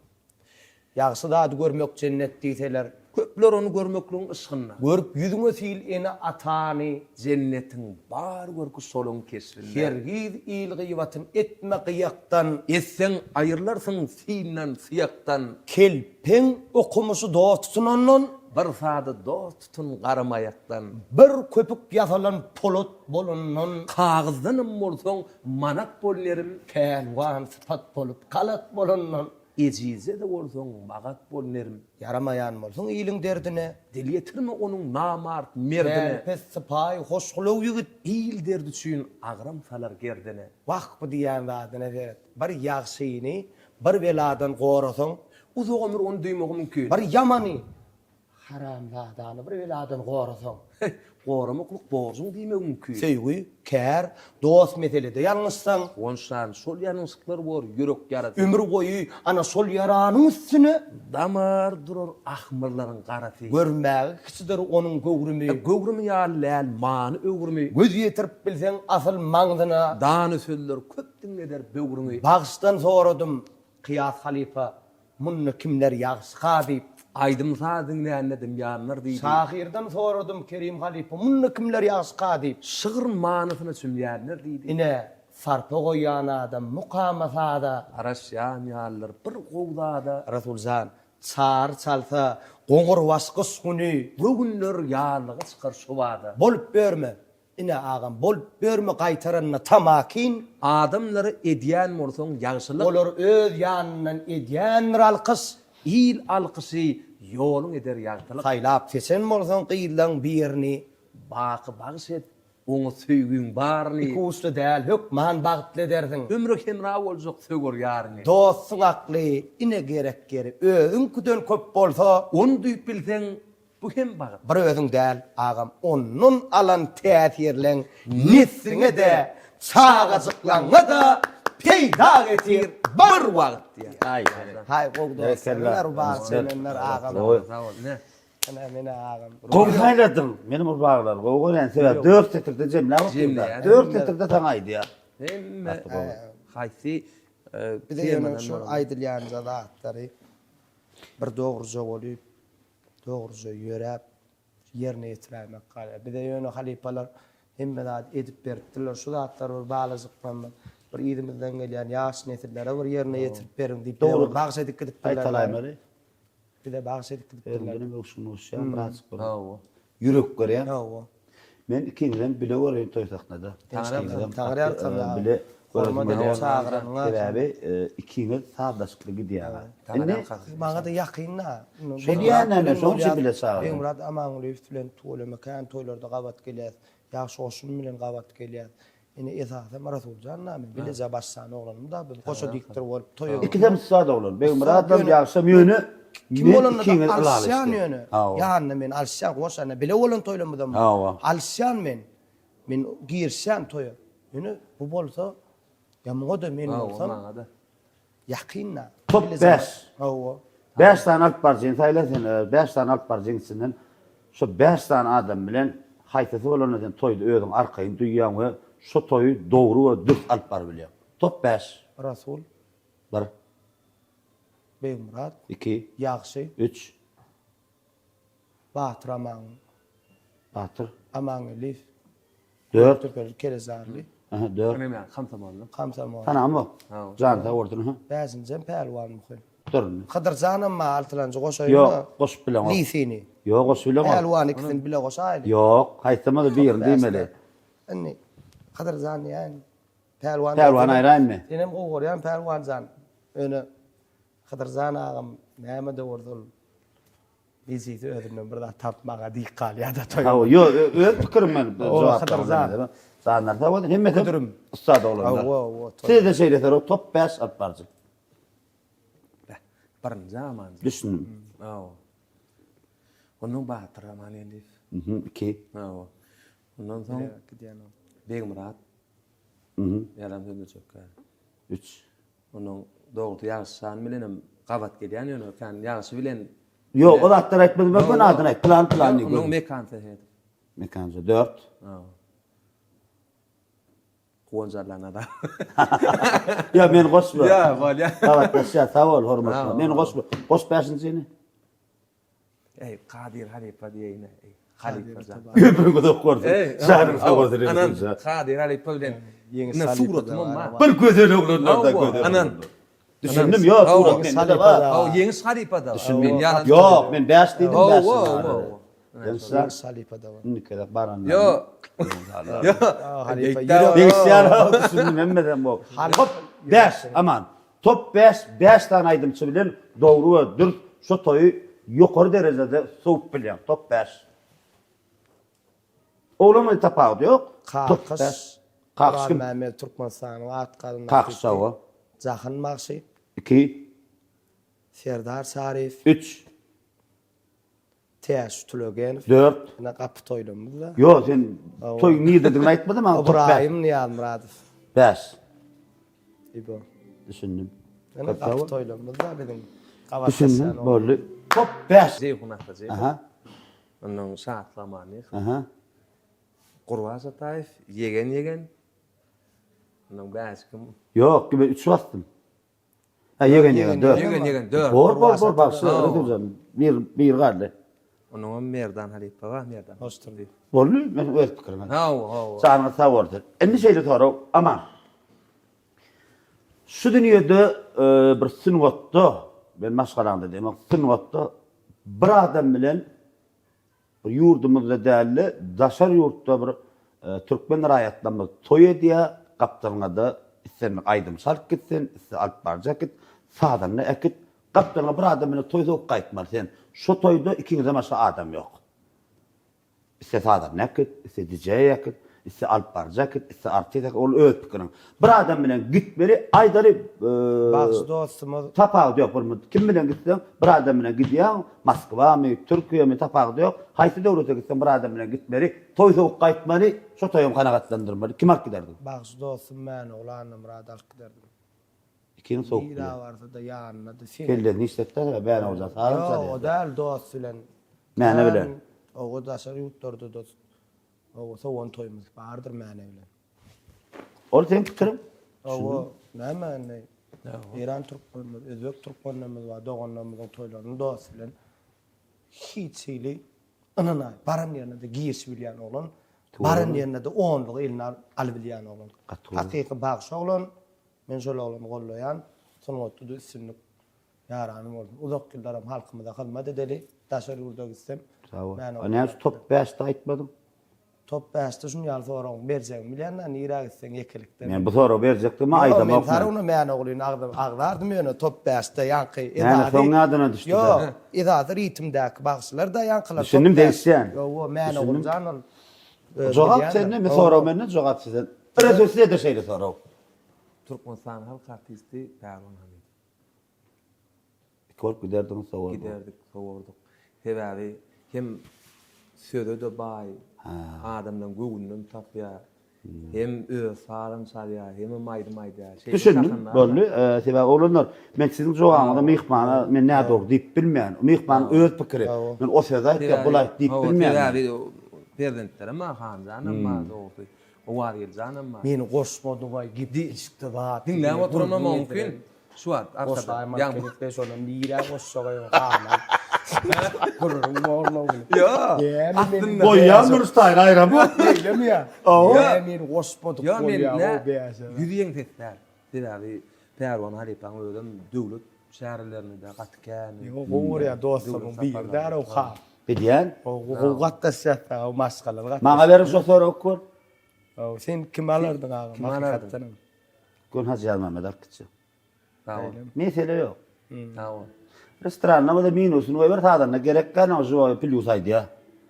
Ýagşy zady görmek jennet diýseler. Köpler ony görmekligiň yşgynda. Görüp ýüzüňe sil ene-atany. Jennetiň bar görki şolaň keşbinde. Hergiz il gyýbatyn etme gyýakdan. Etseň aýrylarsyň syndan, syýakdan. Kelpeň okumyşy dost tutunandan. Bir sada dost tutun garamaýakdan. Bir köpük ýasalan polat bolandan. Kagyzdanam bolsaň manat bol nerim. Pälwan sypat bolup galat bolandan. Ejizje-de bolsaň, magat bol nerim. Ýaramaýan bolsaň iliň derdine. Dil ýetirme onuň namart merdine. Pälpes, sypaýy, hoşgylaw ýigit. Il derdi üçin agram salar gerdene. Wah, bu diýýän zadyna seret. Bir ýagşyny bir beladan gorasaň. Uzak ömür ony duýmagy mümkin. Bir ýamany Haramzadany bir beladan gorasaň. Heý, goramaklyk borjuň diýmegi mümkin. Söýgi, kär, dost meselede ýalňyşsaň. Guwançjan, şol ýalňyşlyklar bor ýürek ýarasy. Ömür boýy ana şol ýaranyň üstüne. Damar durar ahmyrlaryň garasy. Görmäge kiçidir onuň göwrümi. Göwrümi ýaly däl many öwrümi. Göz ýetirip bilseň asyl maňzyna. Dana sözler köp diňleder böwrüňi. Bagşdan soradym, Kyýas halypa, Munda kimler ýagşyka diýip. Aýdym-saz diňlände dymýanlar diýdi. Şahyrdan soradym, Kerim halypa, munda kimler ýagşyka diýip. Şygyr manysyna çümýänler diýdi. Ine, sarpa goýýan adam mukama-saza. Garaşýan ýalydyr bir gowy zada. Resuljan, çary çalsa, goňurbaş gyş güni. Göwünler ýarlyga çykar şo bada. Bolup ýörme, Ine agam bolup ýörme gaýtaranyna tamakin. Adamlara edýän bolsaň ýagşylyk. Olar öz ýanyndan edýändir alkyş. Il alkyşy ýoluň eder ýagtylyk. Saýlap seçen bolsaň gyzlaň birini. Baky bagş et oňa söýgüň baryny. Ikuçly däl hökman bagtly edersiň. Ömre hemra boljak söwer ýaryňy. Dostuň akly ine gerek ýeri özüňkiden köp bolsa. Ony duýup bilseň Bu hem bagt. Bir özüň däl, agam, ondan alan täsirleň nesliňe-de, çagajyklaňa-da peýda getir bir wagt diýýär. Aý, Haý, gowy dostlar, Berekella. rubagy çemenler agam. Gowy. Sag bol, ine. Ine, mene agam. Gowy saýladyň. Meniň rubagylar gowy görýän. Sebäbi dört setirde jemläp oturdy. Jemleýär. Dört setirde saňa aýdýar. Hemme haýsy Bize ýöne şu aýdylýanja zatlary bir dogruja bolup, Dogruja ýöräp, ýerine ýetiräýmek galýar. Bize ýöne halypalar hemme zady edip beripdirler. Şu zatlary bir balajyklarymyz, bir yzymyzdan gelýän ýaş nesillere bir ýerine ýetirip beriň diýip bize bir bagyş edip gidipdirler. Gaýtalaýmaly. Bize bagyş edip gidipdirler. Özümdenem öwşün öwüşýän birazjyk bir. Hawa. Ýürek görýän. Hawa. Men ikiňizem bile göreýin toý sahnada. Taňry ýalkasyn. Bile Hormat edip çagyranyňa. Sebäbi ikiňiz sazlaşykly gidýäňiz. Indi maňa-da ýakyn-da. Şo diýýän-ä men, şoň üçin bile çagyrýan. Begmyrat Amangulyýew bilen tüweleme kän toýlarda gabat gelýäs. Ýagşy goşun bilen gabat gelýäs. Ine esasam Rasuljan da men bileje başlan oglanym da biz goşa dikdir bolup toýa Ikisem ussat oglan. Begmyradam ýagşam ýöne Kim men bolanda ikiňiz alyşýan ylalaşdy. ýöne. Hawa. Ýanynda men alyşýan goşa bile bolan toýlarymyzam bar. Hawa. Alyşýan men. Men girişýän toýa. Ýöne bu bolsa ýa muňa-da men Hawa, bolsam maňa-da. Ýakyn-da. Top bäş. Hawa. Bäş sany alyp baryjyny saýla sen, bäş sany alyp baryjyň içinden şo bäş sany adam bilen haýsysy bolanda sen toýda özüňi arkaýyn duýýaň we şo toýy dogry we dürs alyp barybilýäň. Top bäş. Rasul. Bir. Begmyrat. Iki. Ýagşy. Üç. Batyr Aman. Batyr. Amangeldiýew. Dört. Gökdepeli Kelezarly. Aha, dört. Ine men komsomolly. Komsomol. Tanamok. Jany sag bolsun, aha. Bäşinjem Pälwan Muhy. Dur indi. Hydyrjanam bar altylanjy goşaýyn Ýok, goşup bileňok. Lisini. Ýok, goşup bileňok. Pälwan ikisini bile goşaýly. Ýok, haýsam-da birini diýmeli. Indi Hydyrjan diýäýin. Pälwan. Pälwan aýraýynmy? Senem gowy görýän Pälwanjan. Ýöne Hydyrjan agam näme-de bolsa ol Ejesi özünden bir zat tapyp maňa diýip galýada toýa. Hawa, ýo, öz pikirim men jogap Hydyrjan. Janlar sag bolsun, hemmesi Müdürim. ussat oglanlar. Hawa, hawa. Size-de şeýle sorag, top 5 alyp baryjy. Birinji Amanjan. Düşündim. Hawa. Ondan Batyr Amangeldiýew. Mhm, 2. Hawa. Ondan soň Begmyrat. Mhm. Ýalan sözlejek. 3. Onuň dogrusy Ýagşy han bilenem gabat gelýän ýöne kän Ýagşy bilen Ýok, o zatlary aýtmadym, men göni adyny aýt, pylany pylany diý. Onuň Mekan Sähedow. Mekan Sähedow, dört. Hawa. Guwanç Allanazar. Ýa meni goşma. Ýa, bolýa. Gabatlaşýas, sag bol, hormatly. Meni goşma. Goş bäşinjini. Eý, Kadyr halypa diýeýin-ä, eý, halypa jan. Ömrüň uzak bolsun. Janyň sag bolsun. Anan, Kadyr halypa bilen ine suratymam bar. Bir gözel oglanlar-da gözel. Anan. Düşündim, ýok, surat mende-de bar. Hawa, Ýeňiş halypa-da. Düşündim. Ýok, men bäş diýdim, bäş. Hawa, hawa. Ýeňiş halypa-da bar. Indiki gezek baranda. Ýok. Ýok. Halypa ýürek. Degişýär, düşündim, hemmesem bu. Hop, bäş, aman. Top bäş bäş sany aýdymçy bilen dogry we dürs şo toýy ýokary derejede sowup bilýäň top bäş. Oglan bilen tapawudy ýok. Top Kakyş bäş. Kakyş kim? Mämmet Türkmenistanyň at gazanan Kakyş hawa. Jahan bagşy. Iki. Serdar Çaryýew. Üç. Täş Tülegenow. Dört. Ine gapy toýlamyz-da. Ýok, sen toýuň nirededigini aýtmadyň maňa. Top bäş. Ybraýym Nyýazmyradow. Bäş. Ibo. Düşündim. Ine gapy toýlamyz-da biziň. Düşündim, boldy. Top bäş. Jeýhun Atajew. Aha. Ondan Şatlyk Amanyýew. Aha. Gurban Ataýew, Ýegen Ýegen. Ondan bäş kim? Ýok, men üç basdym. Ha ýegen ýegen dört. Ýegen ýegen dört. Bor bor bor bagşy Resuljan. Bir bir galdy. Onuňam Merdan halypa bar Merdan. Hoşdur diýip. Boldy men öz pikirim. Hawa hawa. Janyňyz sag bolsun. Indi şeýle sorag Aman. Şu dünýede bir sungatda men maşgalaňda diýemok sungatda bir adam bilen Bir ýurdumyzda dälde daşary ýurtda bir türkmen raýatlarymyz toý edýä gapdalyňada islendik aýdymçy alyp git sen isle alyp barjak git sazanda äkit gapdalyňa bir adam bilen toý sogup gaýtmaly sen şo toýda ikiňizden başga adam ýok isle sazanda äkit isle dijeý äkit isle alyp baryjy äkit isle artist äkit ol öz pikiriň bir adam bilen gitmeli aýdaly Bagşy dostumyz. Tapawudy ýok bir kim bilen gitseň bir adam bilen gidýäň Moskwamy Türkiýemi tapawudy ýok haýsy döwlete gitseň bir adam bilen gitmeli toý sowup gaýtmaly şo toýam kanagatlandyrmaly kim alyp giderdiň? Bagşy dostum Mänogly Annamyrady alyp giderdim. Ikiň sowuk Nirä bilen. barsa-da ýanynda-da sen. Kellesini işletdä Mänogly sazam Ýok çalýar. o däl dost bilen. Mäne bilen. Owa daşary ýurtlarda-da owa sowan toýumyz bardyr Mäne bilen. Ol seň pikiriň. Hawa, näme indi? Eýran türkmenimiz, özbek türkmenlerimiz bar, doganlarymyzyň toýlaryny dost bilen hiç hili ynanaý, baran ýerine-de girişi bilýän oglan, baran ýerine-de onlugy eline alybilýän oglan. Hakyky bagşy oglan, men şol oglany gollaýan, sungatda-da üstünlik ýarany bolsun. Uzak ýyllaram halkymyza hyzmat edeli, daşary ýurda gitsem. Sag bol. A näme üçin top bäşde aýtmadyň? Top bäşde şun ýaly soragyň berjegimi bilýän-dä, nirä gitseň ýekelikde. Men bu soragy berjekdigimi aýdamok. Ýok, men Saruna Mäne oglyny agzardym ýöne top bäşde ýaňky esasy. Mäne soň ýadyna düşdi-dä. Ýok, esasy ritmdäki bagşylar-da ýaňkylar. Düşündim, degişýän. Ýowa, Mäne ogly jan ol. Jogap sende, men sorag menden, jogap sizden. Resul size-de şeýle sorag. Türkmenistanyň halk artisti Pälwan Hamidow. Iki bolup giderdiňiz sowardyňyz. Giderdik, sowardyk. Sebäbi hem söze-de baý, adamlaryň göwnünem tapýar, hem öz sazam çalýar, hemem aýdym aýdýar. Şeýle Düşündim, sahna boldy. Sebäbi oglanlar, men siziň jogabyňyza myhmana men nädogry diýip bilmeýän. Myhmanyň öz pikiri. Men o sözi aýt ýa bul aýt diýip bilmeýän. Sebäbi perzentlerim bar, Hanjanam bar, dogrusy. Owazgeljanam bar. Meni goşmadyňaý gepleşikde zat. Diňläp oturanam mümkin. Şu wagt arkada. Goşaýmak gerek de şonam nirä goşjagaý o hana. Gürrüň borla ony. Ýok. Aslynda. Goýýan bir taýyn aýram. Beýlemi ýa? Hawa. Meni goşmadyk bolýa o bäşe. Ýüzi ýeňses däl. Sebäbi Pälwan halypaň özem döwlet çärelerinde gaty kän. Ýok gowy görýän dostlarymyň biri däl o han. Bilýän. Gowy gatnaşýas da maşgalaly gatnaşýas. Maňa beriň şo soragy kör. Sen kimi alardyň agam? Kimi alardyň? Gün Hajy Ýazmämmet alyp gitjek. Sag bol. Mesele ýok. Sag bol. Restoranda bolsa minusyny goýber, sazanda gerek däl, oň žiwoý plýus aýdýar.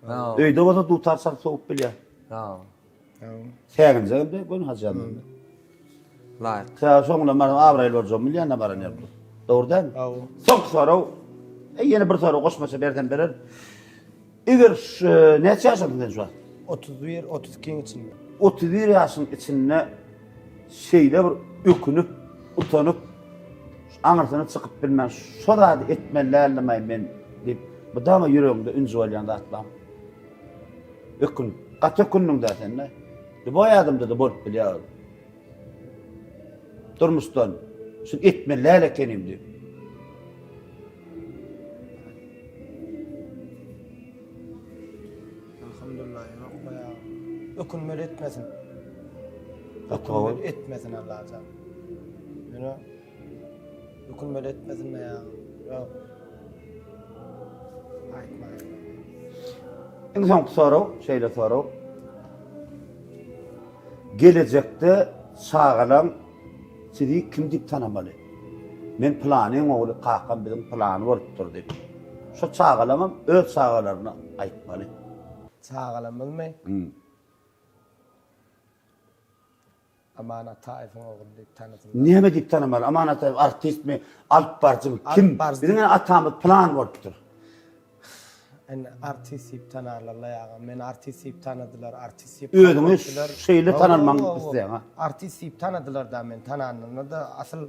Sag bol. Öýde bolsa dutar çalyp sowup bilýär. Sag bol. Säginjegem de Gün Hajy Ýazmämmet. Laýyk. Sebäbi şoň bilen barsam abraýly boljagymy bilýän-de baran ýerimde. Dogry dälmi? Hawa. Soňky sorag. E, ýene bir sorag goşmaça bersem bererin. Eger näçe ýaşadyň sen şu wagt? 31, 32-iň içinde. 31 ýaşyň içinde şeýle bir ökünip, utanyp, aňyrsyna çykyp bilmän, şo zady etmeli däldim-aý men diýip, mydama ýüregiňde ünji bolýan zat barmy? Ökün, gaty ökündiň-dä sen-de. Lýuboý adamda-da bolup bilýär ol. Durmuşdan şuny etmeli däl ekenim diýip. Alhamdulillah ýok baýagy. Ökünmeli etmesin. Gaty gowy. Ökünmeli etmesin Allajan. Ýöne ökünmeli etmesin baýagy. Ýok. Aýtmaýyn. Iň soňky sorag, şeýle sorag. Gelejekde çagalaň Sizi kim diýip tanamaly? Men pylanyň ogly, kakam biziň pylany bolupdyr diýip. Şo çagalaňam öz çagalaryna aýtmaly. Çagalamyzmy? Aman Ataýewiň ogly diýip tanasynlar. Näme diýip tanamaly? Aman Ataýew artistmi, alyp baryjymy, kim? Biziň ene atamyz pylan bolupdyr. Indi artist diýip tanarlar-la agam. Meni artist diýip tanadylar, artist diýip Özüňi şeýle tanalmagyňy isleýäň, ha? Artist diýip tanadylar-da meni tananynda-da asyl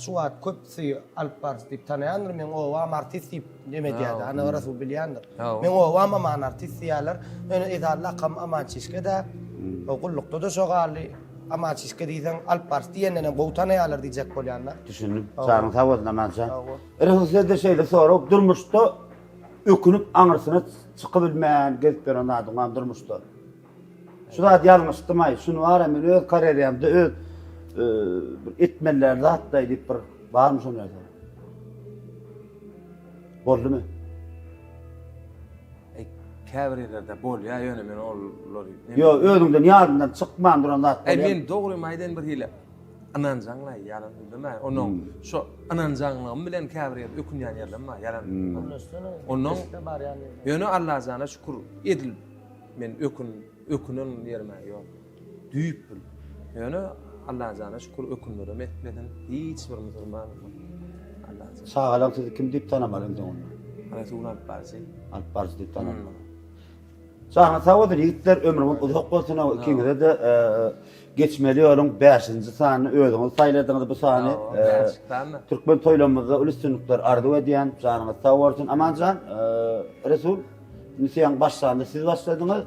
şu wagt köpüsi alyp baryjy diýip tanaýandyr. Meň obam artist diýip neme edýärdi. Ana Rasul bilýändir. Meň obam Aman artist diýýärler. Ýöne esasy lakam Aman Çişke-dä. O gullukda-da şo galdy. Aman Çişke diýseň alyp baryjy diýendenem gowy tanaýarlar diýjek bolýan-da. Düşündim. Janyň sag bolsun Aman jan. Resul sizde şeýle sorag, durmuşda ökünip aňyrsyna çykybilmän gezip ýören zadyň barmy durmuşda? Şu zat ýalňyşdymaý, şuny bara men öz karýeramda öz bir etmeli däl zatdaý diýip bir barmy şonda närsä? Boldumy? Eý, käbir ýerlerde bolýar, ýöne men olary Ýok, özüňden ýadyndan çykman duran zat bolýar. Eý, men dogrymy aýdaýyn bir hili Ynanjaňlaý, ýalan sözleme. Onuň şo ynanjaňlygym bilen käbir ýerde ökünýän ýerlerim bar, ýalan sözleme. Onnoň ýöne Allajana şükür edil men ökün ökünen ýerim-ä ýok. Düýpül. Ýöne Allajana şükür ökünlerem etmesin hiç bir musulman. Allajan. Çagalaň sizi kim diýip tanamaly indi onda? Resul alyp baryjy. Alyp baryjy diýip tanamaly. Janyňyz sag bolsun ýigitler ömrüňiz uzak bolsun ikiňize-de geçmeli ýoluň bäşinji sanyny özüňiz saýladyňyz bu sany türkmen toýlarymyzda uly üstünlikler arzuw edýän janyňyz sag bolsun Amanjan Resul indi seň başlanda siz başladyňyz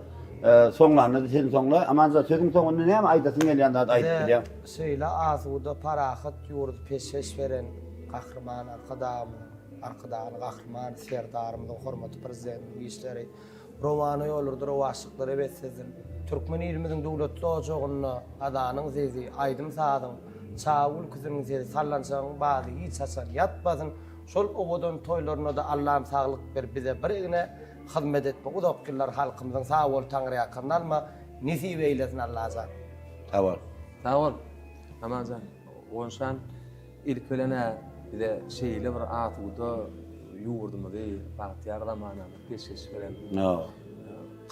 soňlanda sen soňla Amanjan sözüň soňunda näme aýdasyň gelýän zady aýdyp bilýäň. Şeýle asuda parahat ýurdy peşgeş beren Gahryman Arkadagymyzyň Arkadagly Gahryman Serdarymyzyň hormatly Prezidentimiziň işleri Rowana ýollarda rowaçlyklara beslesin. Türkmen ilimiziň döwletli ojagynda azanyň sesi, aýdym-sazyň, çaga gülküsiniň sesi, sallançagyň bazy hiç haçan ýatmasyn. Şol owadan toýlarynda-da Allam saglyk berip bize bir egne hyzmat etmek uzak ýyllar halkymyzyň sag bol Taňryýalkasyn alma nesip eýlesin Allajan. Sag bol. Sag bol Amanjan. Owganystan Ilki bilen-ä bize şeýle bir asuda ýurdumyzy, bagtyýar zamanamyzy peşgeş beren,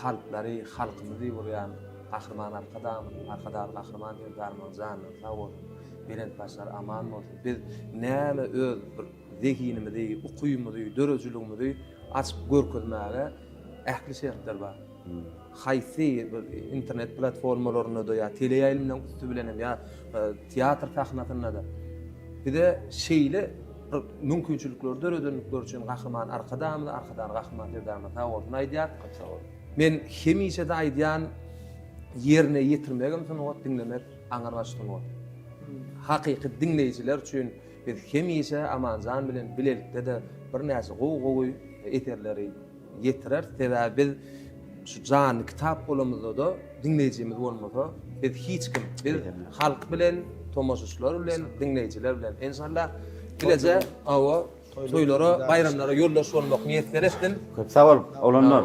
kalplary halkymyzy urýan. Gahryman Arkadagymyz, Arkadagly Gahryman Serdarymyzyň janlary sag bolsun, belent başlary aman bolsun. Biz näme öz bir zehinimizi, ukybymyzy, döredijiligimizi açyp görkezmäge ähli şertler bar. Haýsy bir internet platformalarynda-da ýa teleýaýlymlaryň üsti bilen hem ýa teatr sahnasynda-da bize şeýle bir mümkinçilikleri döredendikleri üçin Gahryman Arkadagymyza, Arkadagly Gahryman Serdarymyza sag bolsun aýdýar. Köp sag boluň. Men hemişe-de aýdýan, ýerine ýetirmegem sungat, diňlemek aňrybaş sungat. Hakyky diňleýjiler üçin biz hemişe Amanjan bilen bilelikde-de birnäçe gowy-gowy eserleri ýetireris. Sebäbi biz şu janly kitap bolamyzda-da diňleýjimiz bolmasa, biz hiç kim. Biz halk bilen, tomaşaçylar bilen, diňleýjiler bilen. Enşalla bileje hawa toýlara, baýramlara ýoldaş bolmak miýesser etsin. Köp sag boluň, oglanlar.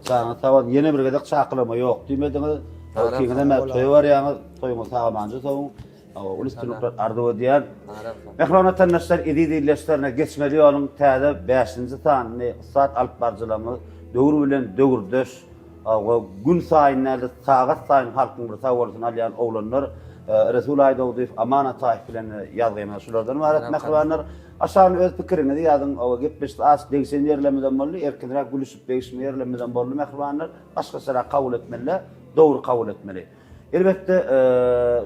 Janyňyz sag bolsun. Ýene bir gezek çakylygyma ýok diýmediňiz. Ikiňizem toýa barýaňyz. Toýuňyzy sag-amanja sowuň. Uly üstünlikler arzuw edýän. Mähriban watandaşlar, eziz ildeşler, ine Geçmeli ýoluň täze bäşinji sanyny ussat alypbaryjylarymyz döwür bilen döwürdeş, we gün saýyn däl-de, sagat saýyn halkyň bir sag bolsun alýan oglanlar Resul Aýdogdyýew, Aman Ataýew bilen ýazgymyz şulardan ybarat mähribanlar. Aşagyna öz pikiriňizi ýazyň. Gepleşik az degişen ýerlerimizem boldy, erkinräk gülüşip degişme ýerlerimizem boldy mähribanlar. Başgaçarak kabul etmeli-dä, dogry kabul etmeli. Elbetde,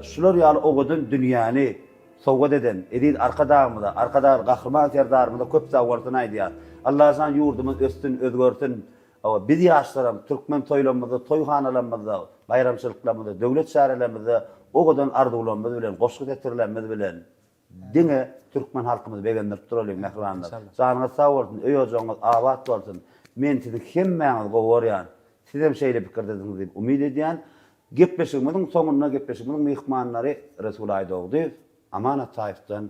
şular ýaly owadan dünýäni sowgat eden eziz Arkadagymyza, Arkadagly Gahryman Serdarymyza köp sagbolsun aýdýas. Allajan ýurdumyz össün, özgersin. Hawa, biz ýaşlaram türkmen toýlarymyzda, toýhanalarymyzda, baýramçylyklarymyzda, döwlet çärelerimizde owadan arzuwlarymyz bilen, goşgy setirlerimiz bilen diňe türkmen halkymyzy begendirip duralyň, mähribanlar. Janyňyz sag bolsun, öý-ojagyňyz abat bolsun. Men siziň hemmäňizi gowy görýän. Sizem şeýle pikirdesiňiz diýip umyt edýän. Gepleşigimiziň soňunda gepleşigimiziň myhmanlary Resul Aýdogdyýew, Aman Ataýewden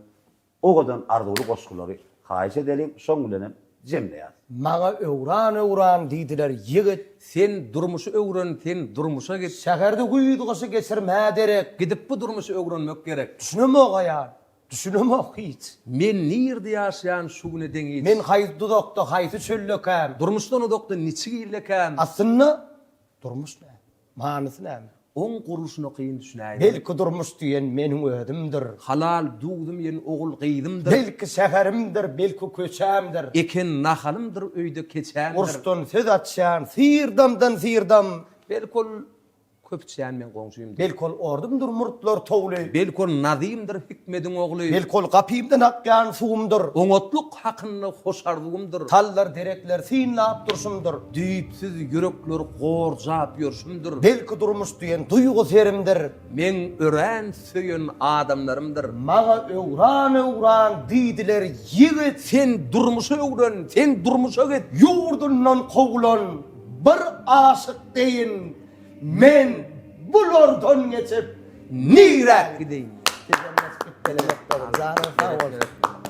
owadan arzuwly goşgulary haýyş edeliň, şoň bilenem jemleýäs. Maňa öwran-öwran diýdiler ýigit. Sen durmuşy öwren, sen durmuşa git. Şäherde güýz-gyşy geçirmä derek. Gidip bu durmuşy öwrenmek gerek. Düşünemok aýal, düşünemok hiç. Men nirde ýaşaýan şu güne deňiç. Men haýsy duzakda, haýsy çöldekäm. Durmuşdan uzakda niçik ildekäm. Aslynda, durmuş näme? Manysy näme? Oň gurluşyna kyn düşünäýdim. Belki durmuş diýen meniň özümdir. Halal duzum ýen ogul gyzymdyr. Belki şäherimdir, belki köçämdir. Eken nahalymdyr öýde keçämdir. Uruşdan söz açýan syrdamdan syrdam. Belki ol köp içýän meň goňşymdyr. Belki ol ordumdyr murtlar towly. Belki ol Nazymdyr Hikmediň ogly. Belki ol gapymdan akýan suwumdyr. Oňatlyk hakynda hoş arzuwymdyr. Tallar derekler synlap durşumdyr. Düýpsüz ýürekleri gorjap ýörşümdir. Belki durmuş diýen duýgy serimdir. Meň örän söýen adamlarymdyr. Maňa öwran-öwran diýdiler ýigit. Sen durmuşy öwren, sen durmuşa git. Ýurdundan kowulan bir aşyk deýin men bulardan geçip Niräk gideýin? Sizden geçip gitmeli ýok dogry. Janyň sag bolsun.